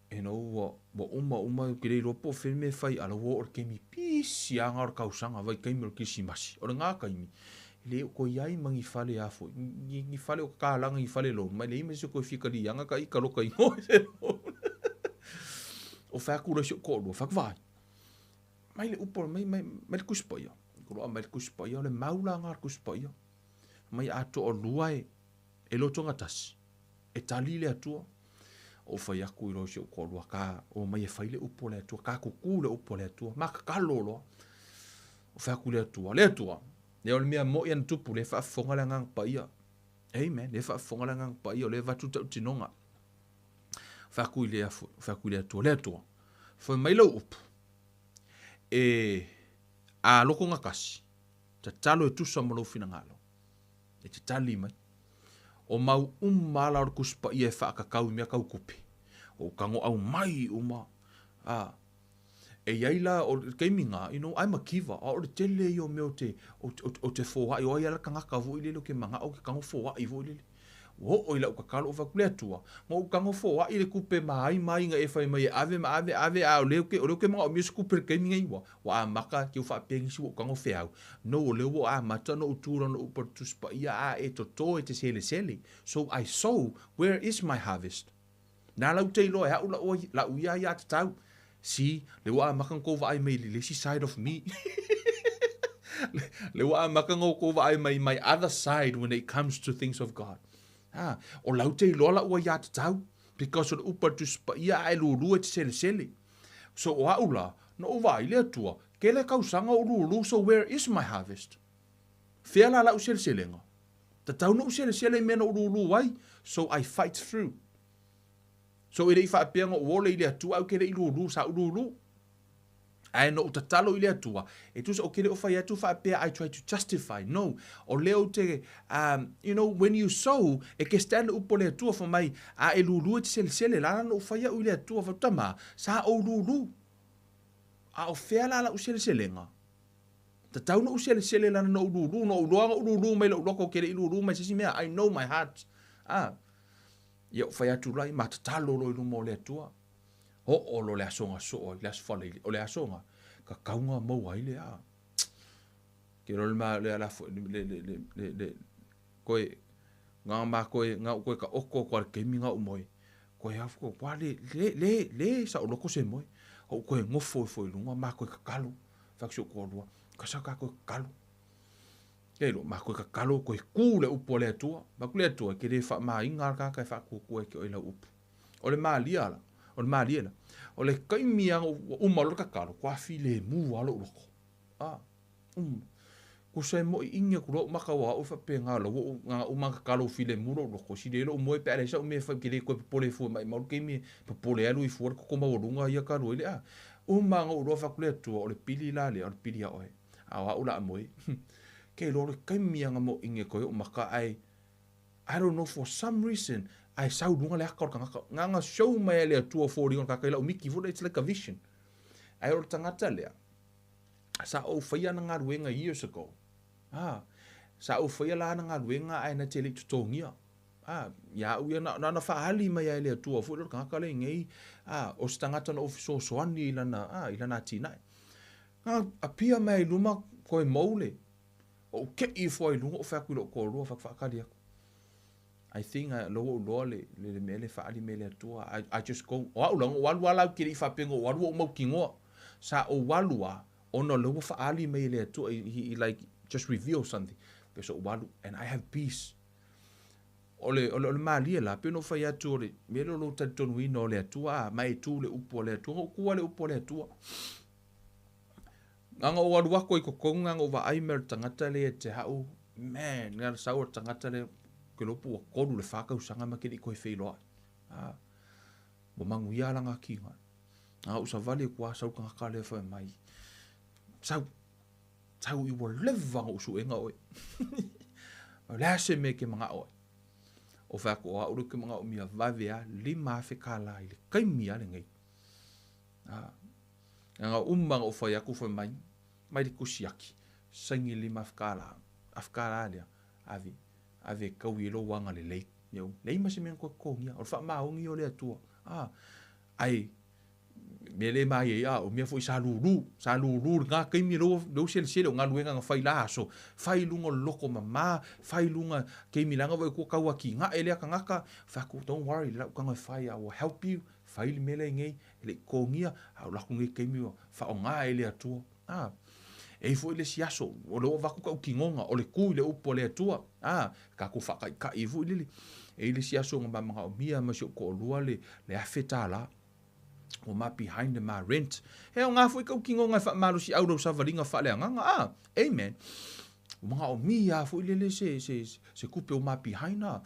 You know, ua, ua uma uma, ou te le iloa po o fea le mea e fai, a la ua oo i le taimi pisi lava na o le tausaga, vaitaimi o le Kerisimasi. O lena taimi, e le o toe i ai ma ni fale a foi, ni, ni fale o tatalaga, ni fale loan, ma e leai ma se isi o toe fia kaliaga ka ika loka inoa i se loan. O fai atu loa i si ou toalua, fai atu, vaai, mai le upu, mai, mai, mai le Tusi Paia. Ko loa mai le Tusi Paia, o le mau la na o le Tusi Paia. Mai a toalua e, e loto gatasi, e tali le Atua. O fai atu i loa i si ou toalua, ka o mai e fai le upu a le Atua, ka kuku le upu a le Atua, ma kakalo loa. O fai atu i le Atua, le Atua, lea o le mea mo'i ana tupu, lea e faafofoga le Agaga Paia. Amen. Lea e faafofoga le Agaga Paia, o lea e avatu le tautinoga. Fai atu i le, fai atu i le Atua, le Atua, fai mai lau upu, e a loko gatasi, tatalo e tusa ma lou finagalo, e te tali mai. O mau uma ala o le Tusi Paia e faakakau i mea tau tupe, o tago aumai uma, a, e i ai la, o le taimi na, you know, I'm a giver, a o le tele ia o mea o te, o, o, o te foai, o ai ala tagata foi lele o ke manao ke tago foai foi lele. Ua oo i lau tatalo ou fai atu, Le Atua, na ou tago foai le tupe ma ai ma aiga e fai mai e ave ma ave, ave, a o lea ou te, o lea ou te manaomia se tupe i le taimi nei, ua, ua amata te u faapea nisi ua ou tago feau. No, o lea ua amata ona ou tu lana upu a le Tusi Paia, a e toto e te selesele. So I sow, where is my harvest? Na lau te iloa e a'u la'u, la'u ia iā tatau. See, le ua amata ona tou vaai mai i le isi side of me. Le ua amata ona outou vaai mai my other side when it comes to things of God. Ha, o lau te iloa la'u aiā tatau, because o le upu a le Tusi Paia a e lulu e te selesele. So o a'u la, na ou vaai le Atua, kele tausaga o ou lulu, so where is my harvest? Fea la la'u seleselega? Tatau na ou selesele i mea na ou lulu ai, so I fight through. So e le i faapea na ou ole i le Atua ae ou te le i lulu, sa ou lulu. Ae na ou tatalo i le Atua, e tusa ou te le o fai atu faapea I try to justify, no. O lea ou te, um, you know, when you sow, e ke stand upu o le Atua fai mai, a e lulu e te selesele, la la na ou fai au i le Atua, fai atu, tama, sa ou lulu. A o fea la lau seleselega? Tatau ona ou selesele leaga na ou lulu, na ou iloa na ou lulu mai lou loto ou te le i lulu mai i se isi mea. I know my heart. Ah. Ia ou fai atu loa, ma tatalo loa i luma o le Atua. Oo loa le aso na soo ai, le aso Faraile, o le aso na kakauga maua ai le a. Ke loa le ma le ala fo le le le le le koe nga ma koe nga u koe ka oko ko le kemi nga u moe. Koe afu ko kwa le le le le sa o loko se moe. O koe ngofo ifo i lunga ma koe kakalo. Fai atu i si ou toalua, ka sa ka koe kakalo. Ke lo ma koe kakalo koe ku le upu a le Atua. Fai atu le Atua, ke le faamaina le tagata e faatuatua ia te oe i lau upu. O le malia la, o le malie la, o le taimi lava ua uma loa le tatalo, kua filemu lava lou loto. A, uma. Kusa e moi ini atu loa ou maka ua au e faapena la ua ou na uma na tatalo filemu lou loto, sili ai lou moe pe a leai sau mea e fai ou te le toe popole fua maimau le taimi e popole alu ai fua le toto maualuga ia talu ai le a. Uma na ou iloa fai atu le Atua o le pili la lea o le pili a oe, a o au o le a moe. Ke iloa o le taimi lava na moʻiini atu ai ou maka ae I don't know for some reason ae sau i luga le aka o le tagata. Na ona show mai lava e le Atua o foliga o le tagata i lau miki foi lea, it's like a vision. Ae o le tagata lea, sa ou faia ana galuega years ago. Ah, sa ou faia la ana galuega ae na te le i totogia. Ah, ia au ia, na, na ona faaali mai lava e le Atua foi lea o le tagata lea nei, ah, o se tagata na ou fesoasoani i lana, ah, i lana atinae. Na appear mai i luma koe mou le, Ou keʻi ifo ai i luga ou fai atu i lou toalua fai atu faatali atu. I think I lea ua ou iloa le le mea lea e faaali mai e le Atua. I I just go o au la na ou alu lava la ou te le i faapea na ou alu ua ou mautinoa. Sa ou alu lava ona o lea ua faaali mai e le Atua he he like just reveal something. Okay so ou alu and I have peace. O le o le o le malie la pei ona ou fai atu o le mea lea o lou talitonuina o le Atua a ma e tu le upu a le Atua. Na ou tu lava i le upu a le Atua. Na ona ou alu atu ai i totonu na ona ou vaai mai o le tagata lea ia te au, man, na sau o le tagata lea, ou te iloa po ua 3 i le 4 tausaga ma te le i toe feiloai. A, ua manuia lana atinae. Na ou savali atu lava sau le tagata lea fai mai, sau, sau i ua leva ona ou suega oe. O le a se mea e te manao ai? Ou fai atu, o au lea ou te manaomia vave lava, $5,000 kālā i le taimi lava lenei. A, Na uma na ou fai atu fai mai, mai le tusi aki, saini $5,000, afe kālā lea, ave, ave e taui ai lou agalelei. Ia umi. Leai ma se mea na toe totogia, o le faamaoni ia o le Atua. A, ae, mea le maia ai, a, o mea foi sa lulu, sa lulu i lena taimi lea ua selesele, o galuega na fai i la aso, fai i luga o le loto mama, fai i luga, taimi leaga foi ua tau atinae lea tagata, fai atu, don't worry, le lau tago e fai, I will help you, fai le mea lea i nei, e le i totogia, a o lako nei taimi ua faaaoga ai le Atua. A, e i ai foi le isi aso, o lea ua avatu kau tinoga, o le tu i le upu a le Atua. A, tatou faataitai foi lele. E i ai le isi aso na ma manaomia ma si ou toalua le, le $1,000. Ua ma behind le ma rent. E aoga foi kau tinoga e faamalosiau lau savaliga faaleagaga. A, amen. Ua manaomia foi lele se, se, se tupe ua ma behind a.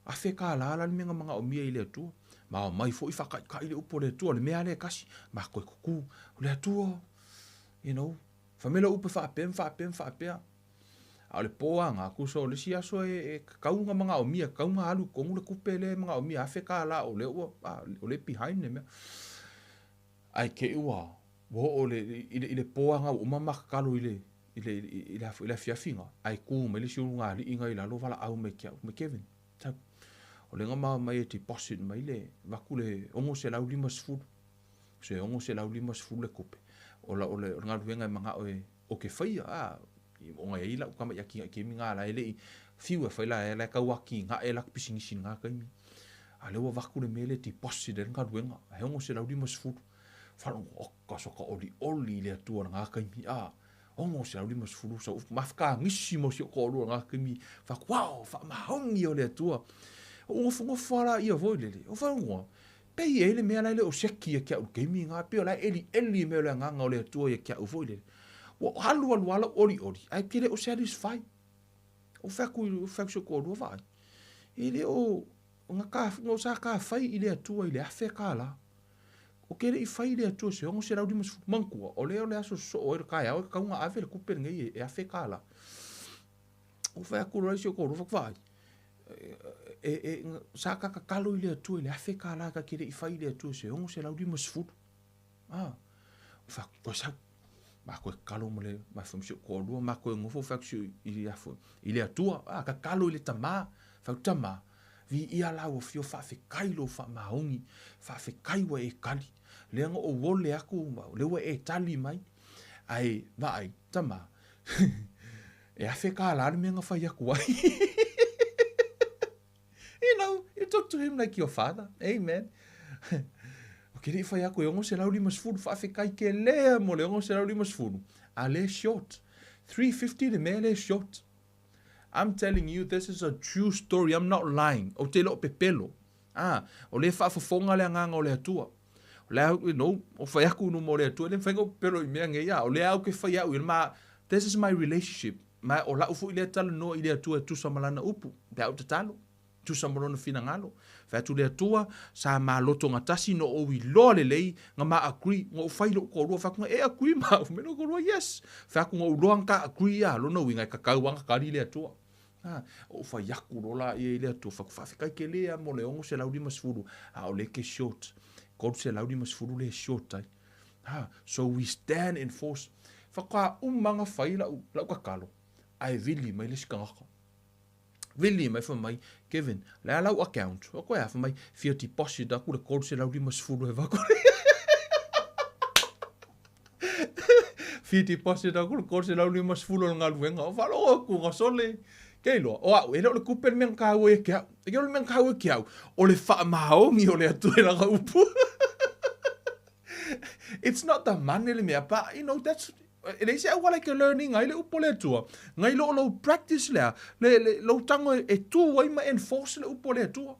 $1,000 la le mea na manaomia i le Atua. Ma omai foi faataitai le upu a le Atua, le mea lava lea e tasi, ma toe tutu, o le Atua, you know, fai mai lau upu e faapea ma faapea ma faapea. A o le po lava lena, tusa o le isi aso e, e tatau ona manaomia, tatau ona alu i totonu le tupe lea e manaomia, $1,000 o lea ua, a, o lea e behind le mea. Ae te i ua, ua oo i le, i le, i le po lava lena ua uma ma tatalo i le, i le, i le, i le afiafi lena, ae tu mai le isi ulugalii na i lalo valaau mai ia te au, mai Kevin, Tau. O lea na ma mai e deposit mai le vaku le 650. Se 650 le tupe. O la o le o le galuega e manao e o ke faia a ona e i ai lau tama i ati i taimi na la e le i fiu e fai la e la e tau atinae lak pisinisi i lena taimi. A lea ua vaku le mea lea e deposit ai le galuega he 650. Faalogo oka so ka olioli i le Atua i lena taimi a. 650 sau mafakagisi mo si ou toalua i lena taimi, fai atu, wow, faamaoni o le Atua. Ou nofonofo lava laia foi lele, o faalogo, pei e i ai le mea la e le o seki ia te au i le taimi lena, pei o la e elieli mai o le agaga o le Atua ia te au foi lele. Ua alu alu lava lou olioli, ae ou te le o satisfy. Ou fai atu i si ou toalua, vaai, e le o, na sa ta fai i le Atua i le $1,000. Ou te le i fai i le Atua se 650. Manatua, o lea o le aso sosoo ai le taeao e tatau ona ave le tupe lenei e $1,000. Ou fai atu loa i si ou toalua, fai atu, vaai, e, e, sa ta tatalo i le Atua i le $1,000 ta te le i fai i le Atua se 650. Ah, ou fai atu, toe sau. Makou e tatalo ma le ma si ou toalua, makou e nofo fai atu si i le afo i le Atua, a tatalo i le Tamā, fai atu, Tamā, viia lau afio, faafetai lou faamaoni, faafetai ua e tali. Lea na ou ole atu ma lea ua e tali mai. Ae vaai, Tamā, e $1,000 le mea na fai atu ai. You know, you talk to him like your father. Amen. O ke le i fai atu e 650, faafetai kelea mo le 650. A le short. 350 le mea le short. I'm telling you, this is a true story. I'm not lying. Ou te le o pepelo. Ah, o le faafofoga le agaga o le Atua. O le au, you know, o fai atu no mo le Atua, le mafai ona ou pepelo i mea nei, ah, o le au ke fai au, i ma, this is my relationship. Ma o lau foi lea talanoa i le Atua e tusa ma lana upu, pe a ou tatalo, tusa ma lona finagalo. Fai atu le Atua, sa malotogatasi no ou iloa lelei, na ma agree, na ou fai i lou toalua, fai atu, e agree ma au, me lou toalua, yes. Fai atu, na ou iloa na ta agree ia, lona uiga e tatau lava na tali le Atua. Ha, ou fai atu loa la ia i le Atua, fai atu, faafetai tele lava mo le 650, a o lea e te short, 350 lea e short ai. Ha, so we stand in force. Faatoa uma na fai lau, lau tatalo, ae vili mai le isi tagata. Vili mai fai mai, Kevin, le a lau account? O koe a, fai mai, fia deposit aku le 350 e vaku. Fia deposit aku le 350 o le galuega. O faalogo atu ga sole. Ke iloa, o au, e le o le kupe le mea na kāua ia ke au. E ke o le mea na kāua ke au, o le faamaoni o le Atua i lana upu. It's not the money le mea, but you know, that's, e leai se auala e ke learning ai le upu o le Atua. Ngai lo o lou practice lea, le, le, lou tago e, e tu ai ma enforce le upu o le Atua.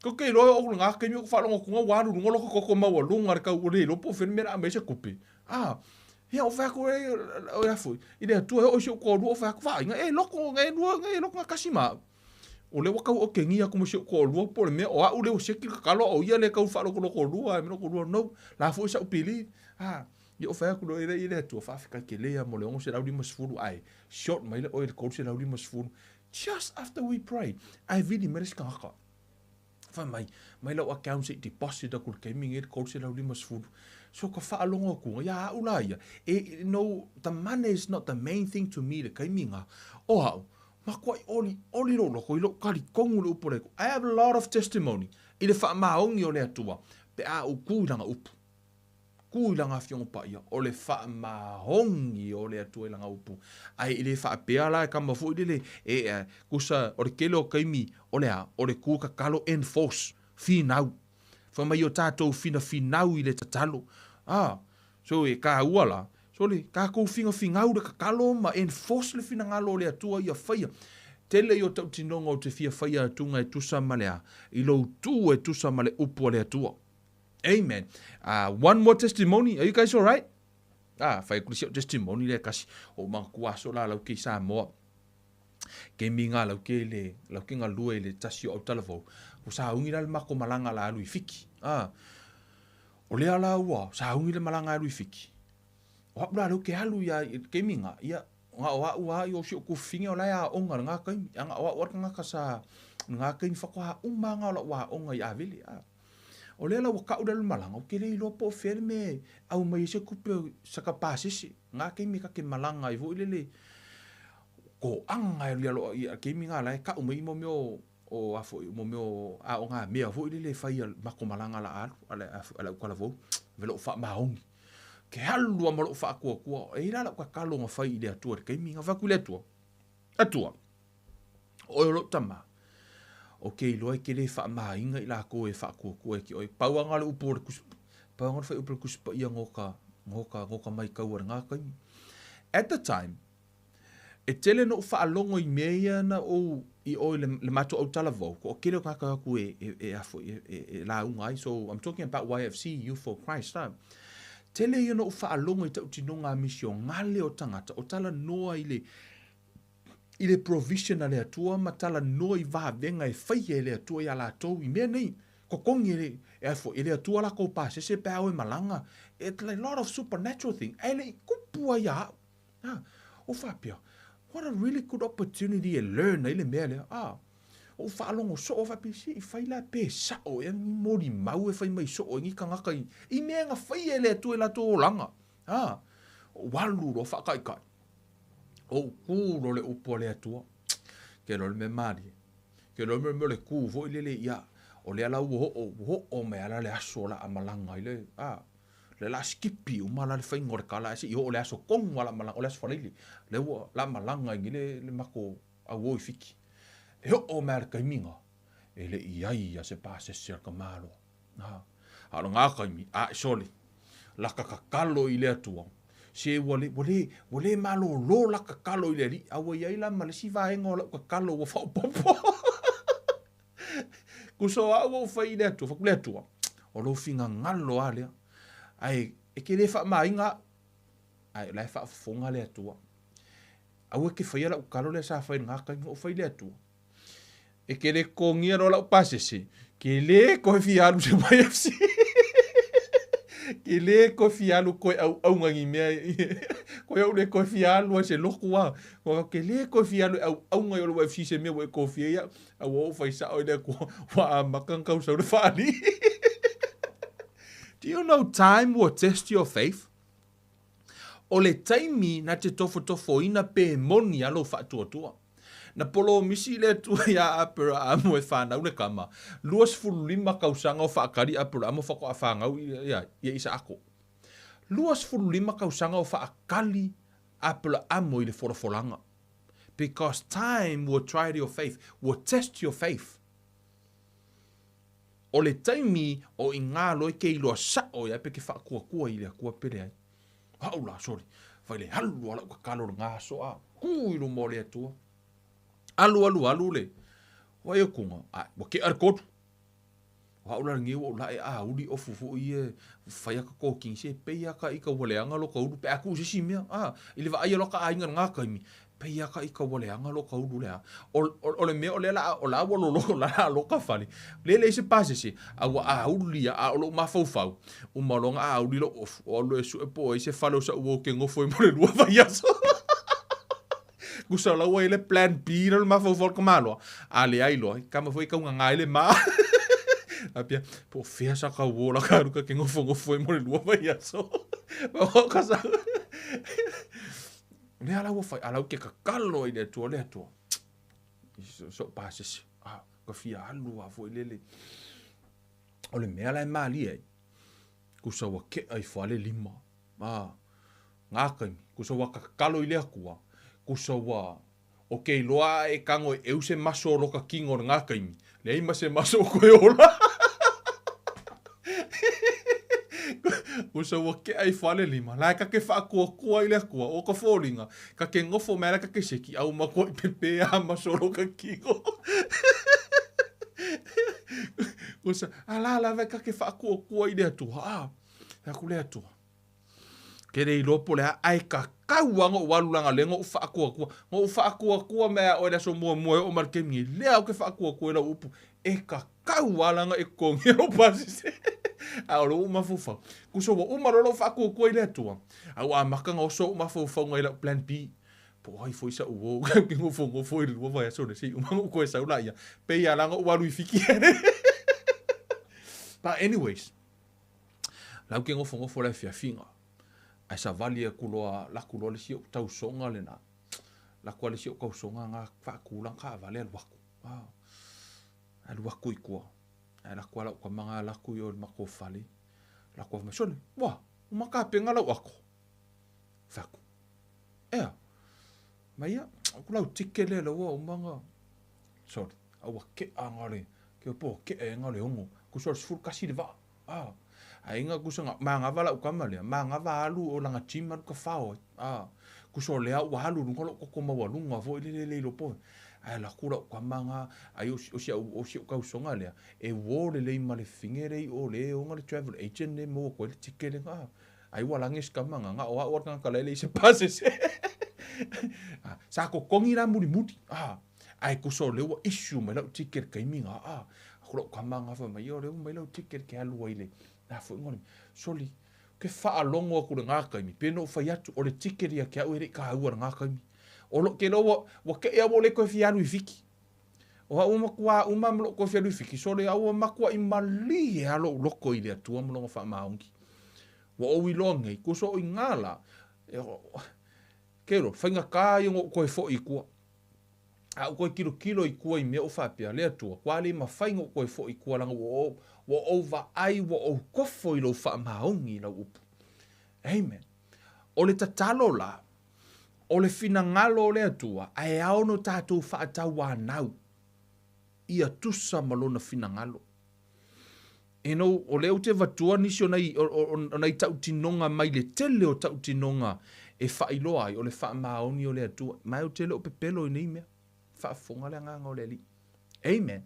Ko ke iloa e oo lena taimi o ka faalogo atu ua alu i luga lota toto maualuga le tau o le iloa po o fea le mea o le a aumai ai se tupe. A, ia ou fai atu e, e a foi, i le Atua e oo i si ou toalua ou fai atu, vaai, na e loto, na e lua, na e loto na tasi ma au. O lea ua tau okegia atu ma si ou toalua po o le mea o au lea ua siaki le tatalo a o ia lea e tau faalotoloto lua ai ma lou toalua, no, la foi sa ou believe. A, ia ou fai atu loa i le Atua, faafetai tele lava mo le 650 ae short mai le oe i le 350. Just after we pray, ae vili mai le isi tagata. Fai mai, mai lau account se i deposit atu i le taimi lenei le 350. So ka faalogo atu, ia au la ia, e, no, the money is not the main thing to me i le taimi lena. O au, matuai olioli lou loto i lou talitonu i le upu a le Atua. I have a lot of testimony i le faamaoni o le Atua pe a ou tu i lana upu. Kū i lana Afioga Paia, o le faamaoni o le Atua i lana upu. Ae i le faapea la e kama foi lele, e, e, kusa, o le tele o taimi, o le a? O le kū tatalo enforce, finau. Fai mai o tatou finafinau i le tatalo. Ah, so e kāua la, so le tatou finafinau le tatalo ma enforce le finagalo o le Atua ia faia. Tele i o tautinoga o te fia faia atuga e tusa ma le a? I lou tū e tusa ma le upu a le Atua. Amen. One more testimony. Are you guys alright? Ah, fai atu le si au testimony lea kasi. O manatua aso la lau ke i Samoa. Ke mi ngā lau ke le, lau ke ngalue i le tasi o autalavou. Ua sauni la le mako malanga la alu i Fiki. Ah, o lea la ua sauni le malanga alu i Fiki. O au la lau ke alu ia i ke mi ngā, ia, nga o au a i o si o kufine o la e aoga i lena taimi. A nga o au a le tagata sa, lena taimi faatoa uma nga o lau aoga i Avele. Ah. O lea la ua kau le malaga, ou te le iloa po o fea le mea e aumai ai se tupe sa ka pasese. Ngā taimi ka te malaga ai foi lele, toaga e alu ia taimi ngā la e kau mai mo mea o a foi, mo mea o aoga mea foi lele e fai a mako malaga la alu a le autalavou, ave lou faamaoni. Ke alu lava ma lou faatuatua, e i ai la lau tatalo na fai i le Atua i le taimi, na fai atu i le Atua, Atua, O oe o lou tama, ou te iloa e te le faamaina i lakou e faatuatua ia te oe. Pau lava le upu o le Tusi, pau lava le fuaiupu o le Tusi Paia no ka, no ka, no ka maitau a lena taimi. At the time, e tele noʻu faalogo i mea ia na ou i o i le, le matou autalavou, toatele o tagata atu e, e, e, a foi, e, e, e lauga ai. So, I'm talking about YFC, Youth for Christ, ah. Tele ia noʻu faalogo i tautinoga a misionale o tagata, o talanoa i le, i le provision a le Atua ma talanoa i vavega e faia e le Atua iā latou i mea nei, totogi e le, e foi, e le Atua latou pasese pe a o e malaga. It like lot of supernatural thing, ae le i kupu ai ia au. Ha, o faapea, what a really good opportunity e learn ai le mea lea. Ah, ou faalogo soo faapea, se i fai la pe sao ea ni molimau e fai mai soo ai ni tagata i, i mea na faia e le Atua i latou olaga. Ah, Ou alu loa faakaikai. Ou ku loa le upu a le Atua. Ke loa le mea malie. Ke loa le mea o le ku foi lele ia. O lea la ua oo, ua oo mai ala le aso o le a malaga ai le, a, le la skipi uma la le faiga o le kala ae se i oo le aso tonu a la malaga, o le aso Faraile. Lea ua la malaga ai nei le, le matou auo i Fiti. E oo mai a le taimi na, e le i ai a se pasese a le tamaloa. A, a o lena taimi, ae sole, laka tatalo i le Atua, se ua le, ua le, ua le malōlō la tatalo i le Alii, a ua i ai la ma le isi vaega o lau tatalo ua faaopoopo. Kuso au ua ou fai i le Atua, fai atu le Atua, o lou finagalo lava lea, ae e te le faamaina au, ae o la e faafofoga le Atua. Aua e te faia lau tatalo lea sa fai i lena taimi, ou fai i le Atua. E ke le totogia loa lau pasese, ke le toe fia alu se YFC. Ke le toe fia alu toe auauna ni mea koe au le toe fia alu ai se lotu a. Koe ke le toe fia alu e auauna i o le YFC se mea ua e tofia ia, a ua ou fai sao i le Atua, ua amata ona tau sau le faalii. Do you know time will test your faith? O le taimi na te tofotofoina pe moni a lou faatuatua. Na polomisi le Atua iā Aperaamu e fanau le kama, 25 tausaga o faatali Aperaamu faatoa fanau ia Isaako. 25 tausaga o faatali Aperaamu i le folafolaga. Because time will try your faith, will test your faith. O le taimi o i ngā loe ke iloa sa'o ia pe ke fa'akuakua i le Akua pe leai. A'u la, sole, fai le alu a la'u kakalo le ngā aso a kū i luma o le Atua. Alu, alu, alu le wai o kuga, a ua ke'a le kolu. O a'u la lenei ua ou la'e a uli ofu fo'i e fai a ka koking se pei a ka ika ua leaga lo ka ulu pe a kuu se isi mea. A, i le va'ai a loa ka aiga i lena taimi, Pei a ka ika ua leaga lo ka ulu lea. O, o, o le mea o lea la, o la ua lolo, o la la loka fale. Le leai se pasese, a ua auli ia, a o lou mafaufau, uma loa ona auli lou ofu, o alu e sue po o ai se fale o sa'u uo ke nofo ai mo le lua vaiaso. Kusa o la ua i ai le plan B la le mafaufau o le tamaloa, a leai loa, kama foi e taugaga ai le ma. A pia, po o fea sa ka uo la ka alu ka ke nofonofo ai mo le lua vaiaso. O ka sa... Lea la ua fai, a lau ke kakalo i le Atua, le Atua. So pasese, a, ka fia alu a foi lele. O le mea la e malie ai, kusa ua ke'a ifo a le lima. A, ngā taimi, kusa ua kakalo i le Atua, kusa ua, o ke iloa a e kago e eu se maso o loka kino o le ngā taimi, leai ma se maso o koe ola. Kusa ua ke'a ifo a le lima, la e kake faakuakua i le Atua, o ka foliga, kake nofo mai la kake seki, a ua makua'i pepe a maso o loka kino. Kusa, a la lava e kake faakuakua i le Atua, a, e aku le Atua. Ke le iloa po o le a, ae kakau lava na ou alu leaga lea na ou faakuakua. Na ou faakuakua mai ia oe i le aso muamua e oo mai le taimi nei, lea ou te faakuakua i lau upu, e kakau lava leaga e totogia lou pasese. A o lou mafaufau, tusa ua uma loa lou faakuakua i le Atua, a ua amata ona oso ou mafaufauga i lau plan B. Po o ai foi sa'u uo ou te nofonofo i le lua vaiaso nei se i uma ona ou toe sau laia, pei lava la ona ou alu i Fiti. But anyways, Lau ke nofonofo le afiafiga, ae savali aku loa, laku loa le isi o'u tausoga lena, laku a le isi o'u tausoga ga faatu lana taavale alu aku, a, alu aku i tua, ae laku a la'u tama ga laku i o i le matou fale, laku a fai mai, sole, ua, uma tapena lau ato? Fai atu, ea, mai ia, o lau ticket lea ua uma ona, sole, a ua ke'a ga le, ke po ke'a ga le ono, tusa o le 11 le vaa. A, aiga kusa nga, manava la'u tama lea, manava alu o lana gym alu tafao ai. A, kusa o lea ua alu i luga lo'u toto maualuga foi lele le iloa po. Ae alu atu la'u tama ga, ai o si, o si a'u, o si o'u tausoga lea, e uo lelei ma le fine le i'o le ona le travel agent le maua atu ai le ticket lena. Ai ua lagi si tama ga, na o a'u a le tagata la e leai se pasese. A, sa totogi la mulimuli. A, Ae tusa o lea ua issue mai lau ticket i le taimi na, a, aku lau tama na fai mai, ia o lea ua mai lau ticket ke alu ai le, na foi ngone, soli, ke faalogo atu i lena taimi, pe na ou fai atu, o le ticket ia te au e le i taua i lena taimi. O lo, ke iloa ua, ua te i a ua le toe fia alu i Fiti. O au ua matua uma ma lou toe fia alu i Fiti, sole, a ua matuai malie lava lou loto i le Atua ma Lona faamaoni. Ua ou iloa nei, tusa o i ina la, Kelo, faigata ia ona ou toe foi i tua. A ou toe tilotilo i tua i mea o faapea, le Atua, ua le mafai ona ou toe foi i tua leaga ua ou vaai, ua ou tofo i lou faamaoni i lau upu. Amen. O le tatalo la, o le finagalo o le Atua, ae ao ona tatou faatauanau ia tusa ma lona finagalo. You know, o lea ou te avatua nisi o nai, o, o, o nai tautinoga mai le tele o tautinoga e faailoa ai o le faamaoni o le Atua. Ma ou te le o pepelo i nei mea. Faafofoga le agaga o le Alii. Amen.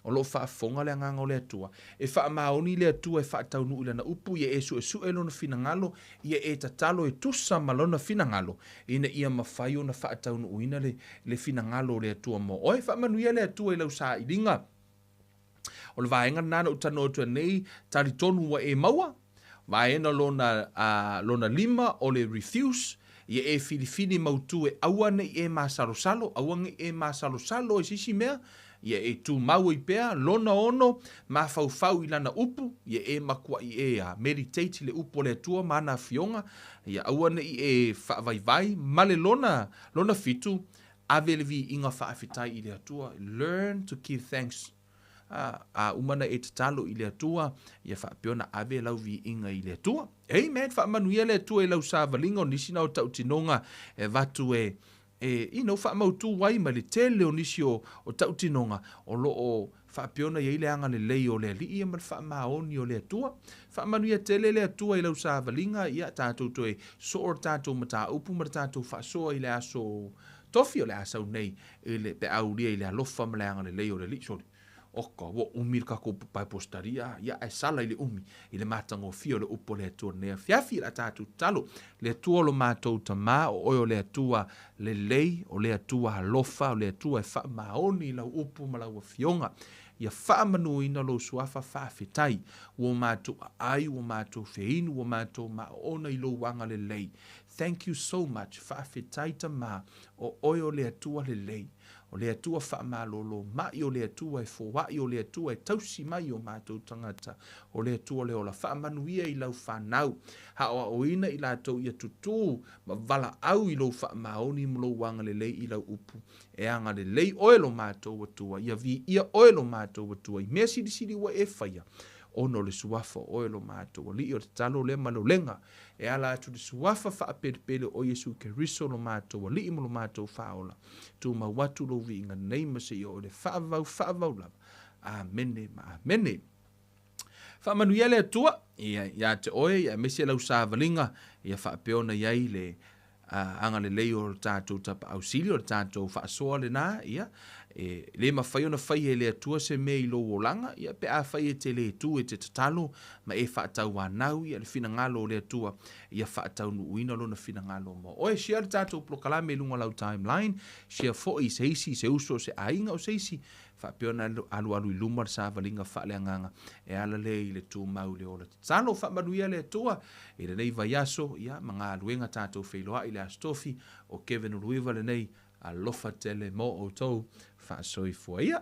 O lo o faafofoga le agaga o le Atua. E faamaoni le Atua e faataunuu i lana upu, ia e suesue lona finagalo, ia e tatalo e tusa ma lona finagalo, ina ia mafai ona faataunuuina le, le finagalo o le Atua mo oe. Faamanuia le Atua i lau sailiga. O le vaega lena na ou talanoa atu ai nei, talitonu ua e maua, vaega lona, lona 5 o le refuse, ia e filifili mautu e aua ne i e masalosalo, aua ne i e masalosalo i se isi mea, ia e tumau ai pea, lona 6, mafaufau i lana upu, ia e matuai e meditate i le upu o le Atua ma ana afioga, ia aua ne i e faavaivai, ma le lona, lona 7, ave le viiga faafetai i le Atua, learn to give thanks. A uma na e tatalo i le Atua, ia faapea ona ave lau viiga i le Atua. Amen. Faamanuia le Atua i lau savaliga o nisi na o tautinoga e avatu e, you know, faamautu ai ma le tele o nisi o tautinoga o lo o faapea ona i ai le agalelei o le Alii ia ma le faamaoni o le Atua. Faamanuia tele le Atua i lau savaliga, ia tatou toe soo le tatou mataupu ma le tatou faasoa i le aso tofi o le asau nei i le peaulia i le alofa ma le agalelei o le Alii. Sorry. Oka, ua umi le tatou Bible study, ia ae sala i le umi, i le matagofie o le upu o le Atua nei afiafi, la tatou tatalo. Le Atua o lo matou tamā, o oe o le Atua lelei, o le Atua alofa, o le Atua e faamaoni i lau upu ma lau afioga. Ia faamanuina lou suafa faafetai, ua matou aai, ua matou feinu, ua matou maoona i lou agalelei. Thank you so much, faafetai tamā, o oe o le Atua lelei. O le Atua faamalolo mai, o le Atua e foai, o le Atua e tausi mai o matou tagata, o le Atua le ola faamanuia i lau whanau, haoaoina i latou ia tutu, ma valaau i lou faamaoni ma lou agalelei i lau upu. E agalelei oe lo matou Atua, ia viia oe lo matou Atua, i mea silisili ua e faia, ona o le suafa oe lo matou Alii, o le tatalo lea ma le ulega, e ala atu le suafa faapelepele o Iesu Keriso lo matou Alii ma lo matou Faaola. Tumau atu lou viiga nei ma seia oo i le faavavau faavavau lava. Amene ma amene. Faamanuia le Atua ia ia te oe, ia aemaise lau savaliga, ia faapea ona i ai le agalelei o le tatou tapaau sili, o le tatou faasoa lena, ia e le mafai ona faia e le Atua se mea i lou olaga, ia pe afai e te le tu e te tatalo ma e faatauanau ia le finagalo o le Atua, ia faataunuuina lona finagalo mo oe. Share le tatou polokalame i luga o lau timeline, share foi i se isi, se uso, se aiga o se isi, faapea ona alualu i luma le savaliga faaleagaga e ala lea i le tumau i le ola tatalo. Faamanuia le Atua i lenei vaiaso, ia ma galuega tatou feiloai i le aso tofi o Kevin Uluiva lenei, alofa tele mo outou, faasoifua ia.